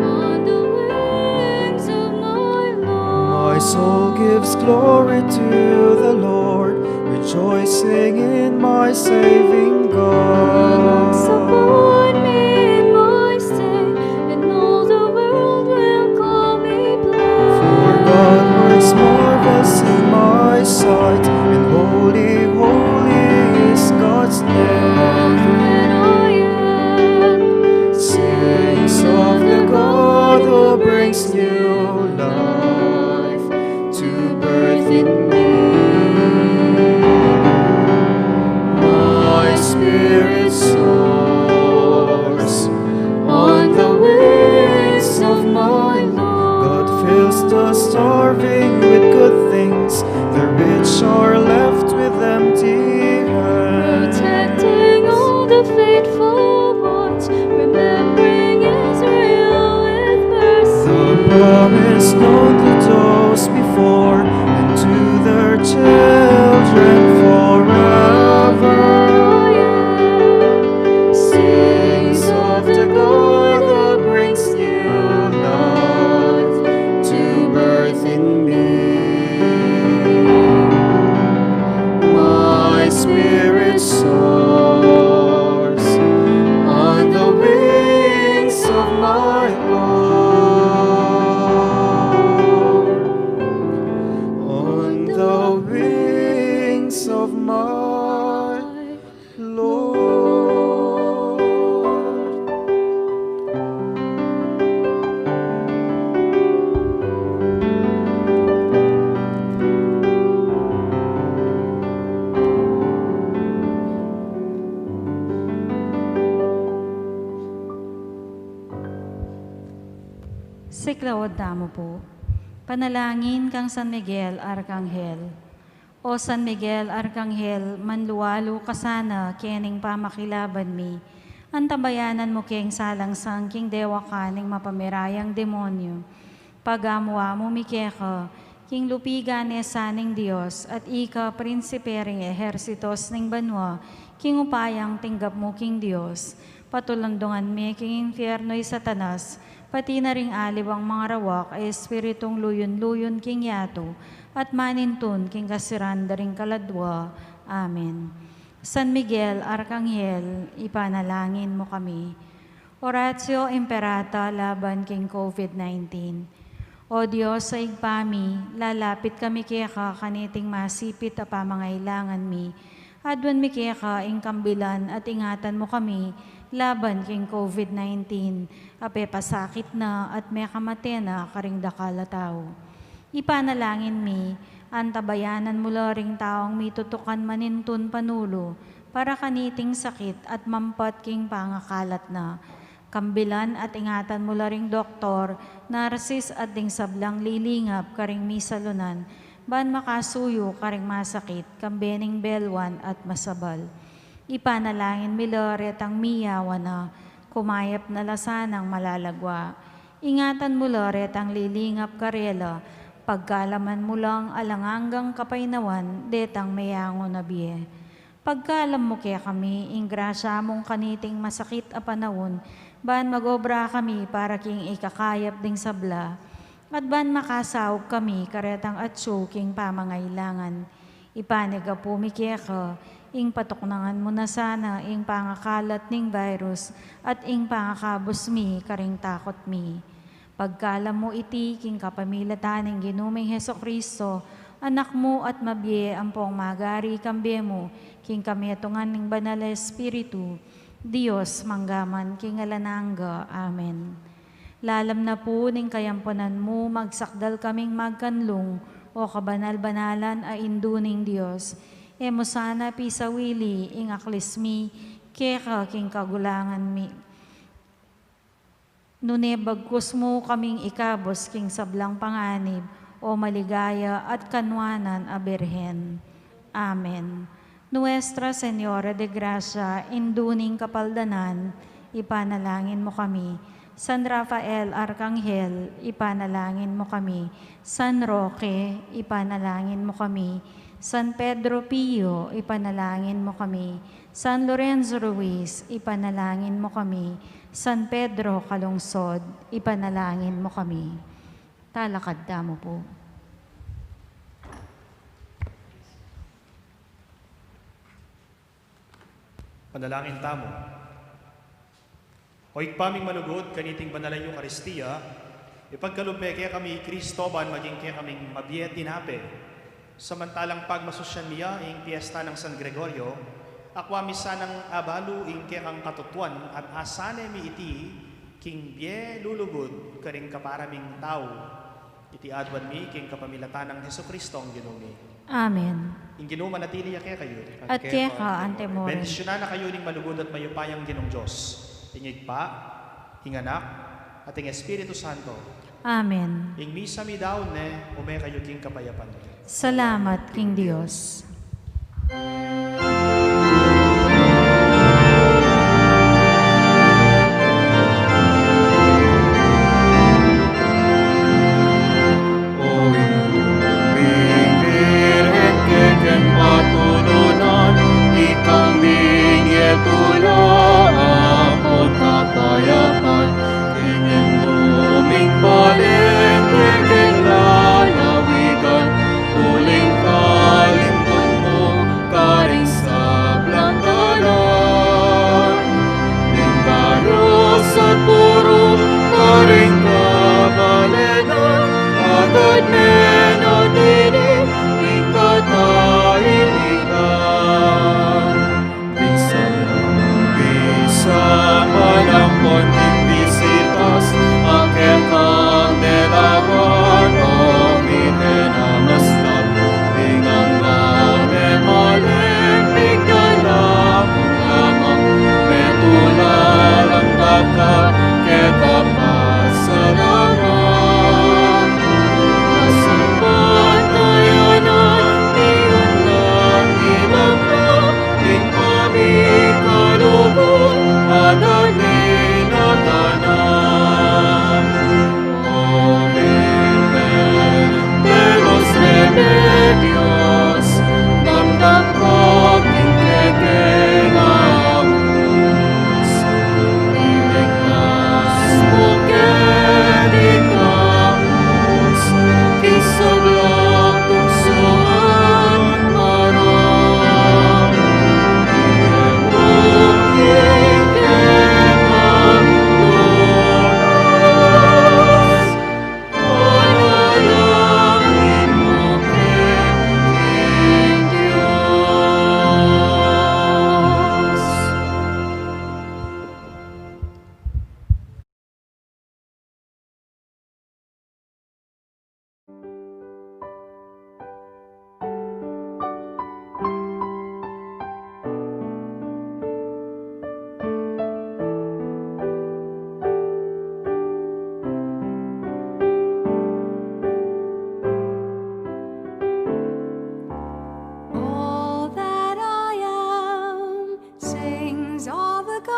on the wings of my Lord. My soul gives glory to the Lord, rejoicing in my saving God. Looks upon me in my state, and all the world will call me blessed. For God works marvels in my sight, and holy, holy is God's name. All that I am sings of the God who brings new life to birth in me. My spirit Siklaud tamu pu. Panalangin kang San Miguel Arkanghel. O San Miguel Arkanghel, manlualu ka sana kening pamakilaban mi. Antabayanan mu keng salangsang king dewakan ning mapamirayang demonyu. Pagamu-amu mi keka, king lupigan ne sa ning Dios, at ika prinsipe ring ehersitos ning banua, king upayang tinggap mu king Dios. Patulundungan me king infierno i Satanas, pati na ring aliwang mangarawak a espiritung luyun-luyun king yatu, at manintun king kasiran da ring kaladwa. Amen. San Miguel Arkanghel, ipanalangin mu kami. Oratio Imperata laban king COVID nineteen. O Dios a Ibpa mi, lalapit kami keka kaniting masipit a pamangailangan mi. Aduan mi keka ing kambilan at ingatan mu kami laban king COVID nineteen, a pepasakit na at mekamate na karing dakal a tau. Ipanalangin mi, antabayanan mu la ring taung mitutukan manintun panulu para kaniting sakit at mampat king pangakalat na. Kambilan at ingatan mu la ring doktor, narsis at ding sablang lilingap karing misalunan, ban makasuyu karing masakit, kambe ning belwan at masabal. Ipanalangin mi la retang miyawan na, kumayap na la sanang malalagwa. Ingatan mu la retang lilingap karela, pagkaluban mu lang alang anggang kapaynawan detang meyangu na bie. Pagkaluban mu kekami ing grasya mung kaniting masakit a panaun, ban mag-obra kami para king ikakayap ding sabla, at ban makasaup kami karetang atsu king pamangailangan. Ipanyawad mi keka, ing patuknangan mu na sana ing pangakalat ning virus at ing pangakabus mi karing takut mi. Pagkaluban mu iti king kapamilatan ning Ginu ming Jesucristo, Anak mu at mabie ampong magari kambe mu, king kametungan ning Banal a Espiritu, Dios mangga man king alang angga. Amen. Lalam na pu ning kayampunan mu, magsakdal kaming magkanlung, o kabanal-banalan a Indu ning Dios. E mu sana pisawili ing aklis mi keka king kagulangan mi, nune bagkus mu kaming ikabus king sablang panganib, o maligaya at kanwanan a Birhen. Amen. Nuestra Señora de Gracia, Indu ning Kapaldanan, ipanalangin mu kami. San Rafael Arkanghel, ipanalangin mu kami. San Roque, ipanalangin mu kami. San Pedro Pio, ipanalangin mu kami. San Lorenzo Ruiz, ipanalangin mu kami. San Pedro Calungsod, ipanalangin mu kami. Talakad tamu pu. Panalangin tamu. O Ibpa ming malugud, kaniting banal a Eukaristia, ipagkalub me kekami i Kristo ban maging kekaming mabie tinape. Samantalang pagmasusyan mi ya ing piesta nang San Gregorio, akua mi sanang abalu ing kekang katutuan at asane mi iti king bie lulugud karing kapara ming tau. Iti aduan mi king kapamilatan nang Jesucristo a Ginu mi. Amen. Ing Ginu manatili ya kekayu. At keka anti mu rin. Bendisyunan na kayu ning malugud at mayupayang Ginung Dios, ing Ibpa, ing Anak, at ing Espiritu Santo. Amen. Ing misa mi daun ne, ume kayu king kapayapan. Salamat king Dios. O Indu ming Birhen, kekeng patulunan, ikami ing yetula ampon kapayapan. King Indu ming balen, kekeng lalawigan, uling kalimbun mu karing sablang dalan. Ning barus at buru karing kabalenan, agad me na tini ing katahimikan. Ning sablang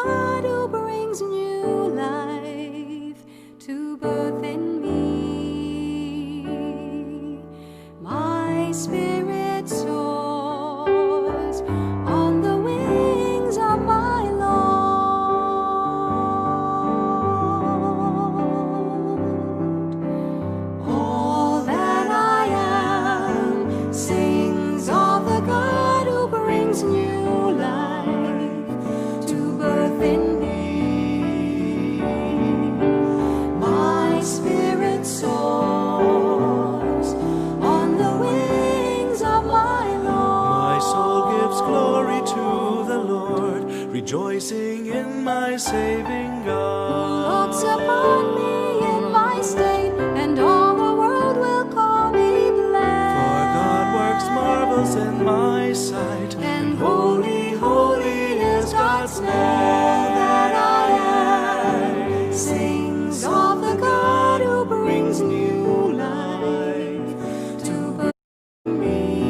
God who brings new life to birth in me. My spirit soars on the wings of my Lord. All that I am sings of the God who brings new life to birth in me. My spirit soars on the wings of my Lord. My soul gives glory to the Lord, rejoicing in my saving God. Who looks upon me in my state, and all the world will call me blessed. For God works marvels in my sight, and holy, holy is God's name. All that I am sings of the God who brings new life to me.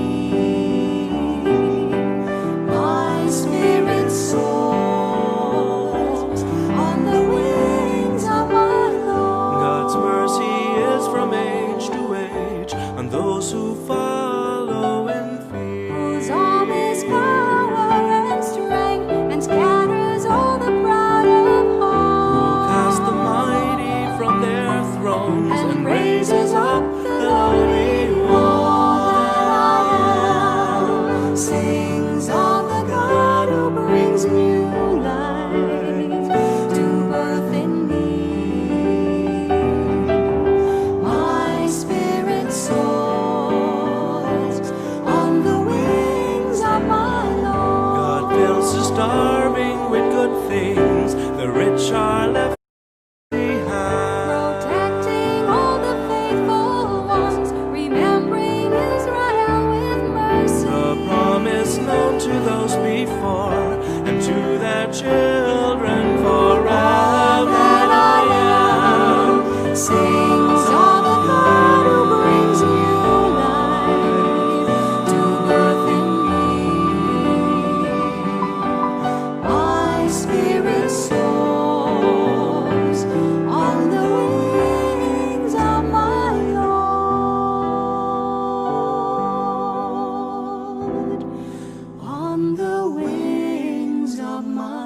My spirit soars on the wings of my Lord. God's mercy is from age to age on those who follow in fear. Whose arm is power and strength, and scatters all the proud of heart. Who casts the mighty from their thrones and raises up the lowly one. All that I am sings of the God who brings new life to birth in me. My spirit soars on the wings of my Lord. God fills the starving with good things, the rich are left empty-handed. Protecting all the faithful ones, remembering Israel with mercy. The promise known to those before and to their children forever. All that I am sings of the God who brings new life to birth in me. My spirit soars on the wings of my Lord, on the wings of my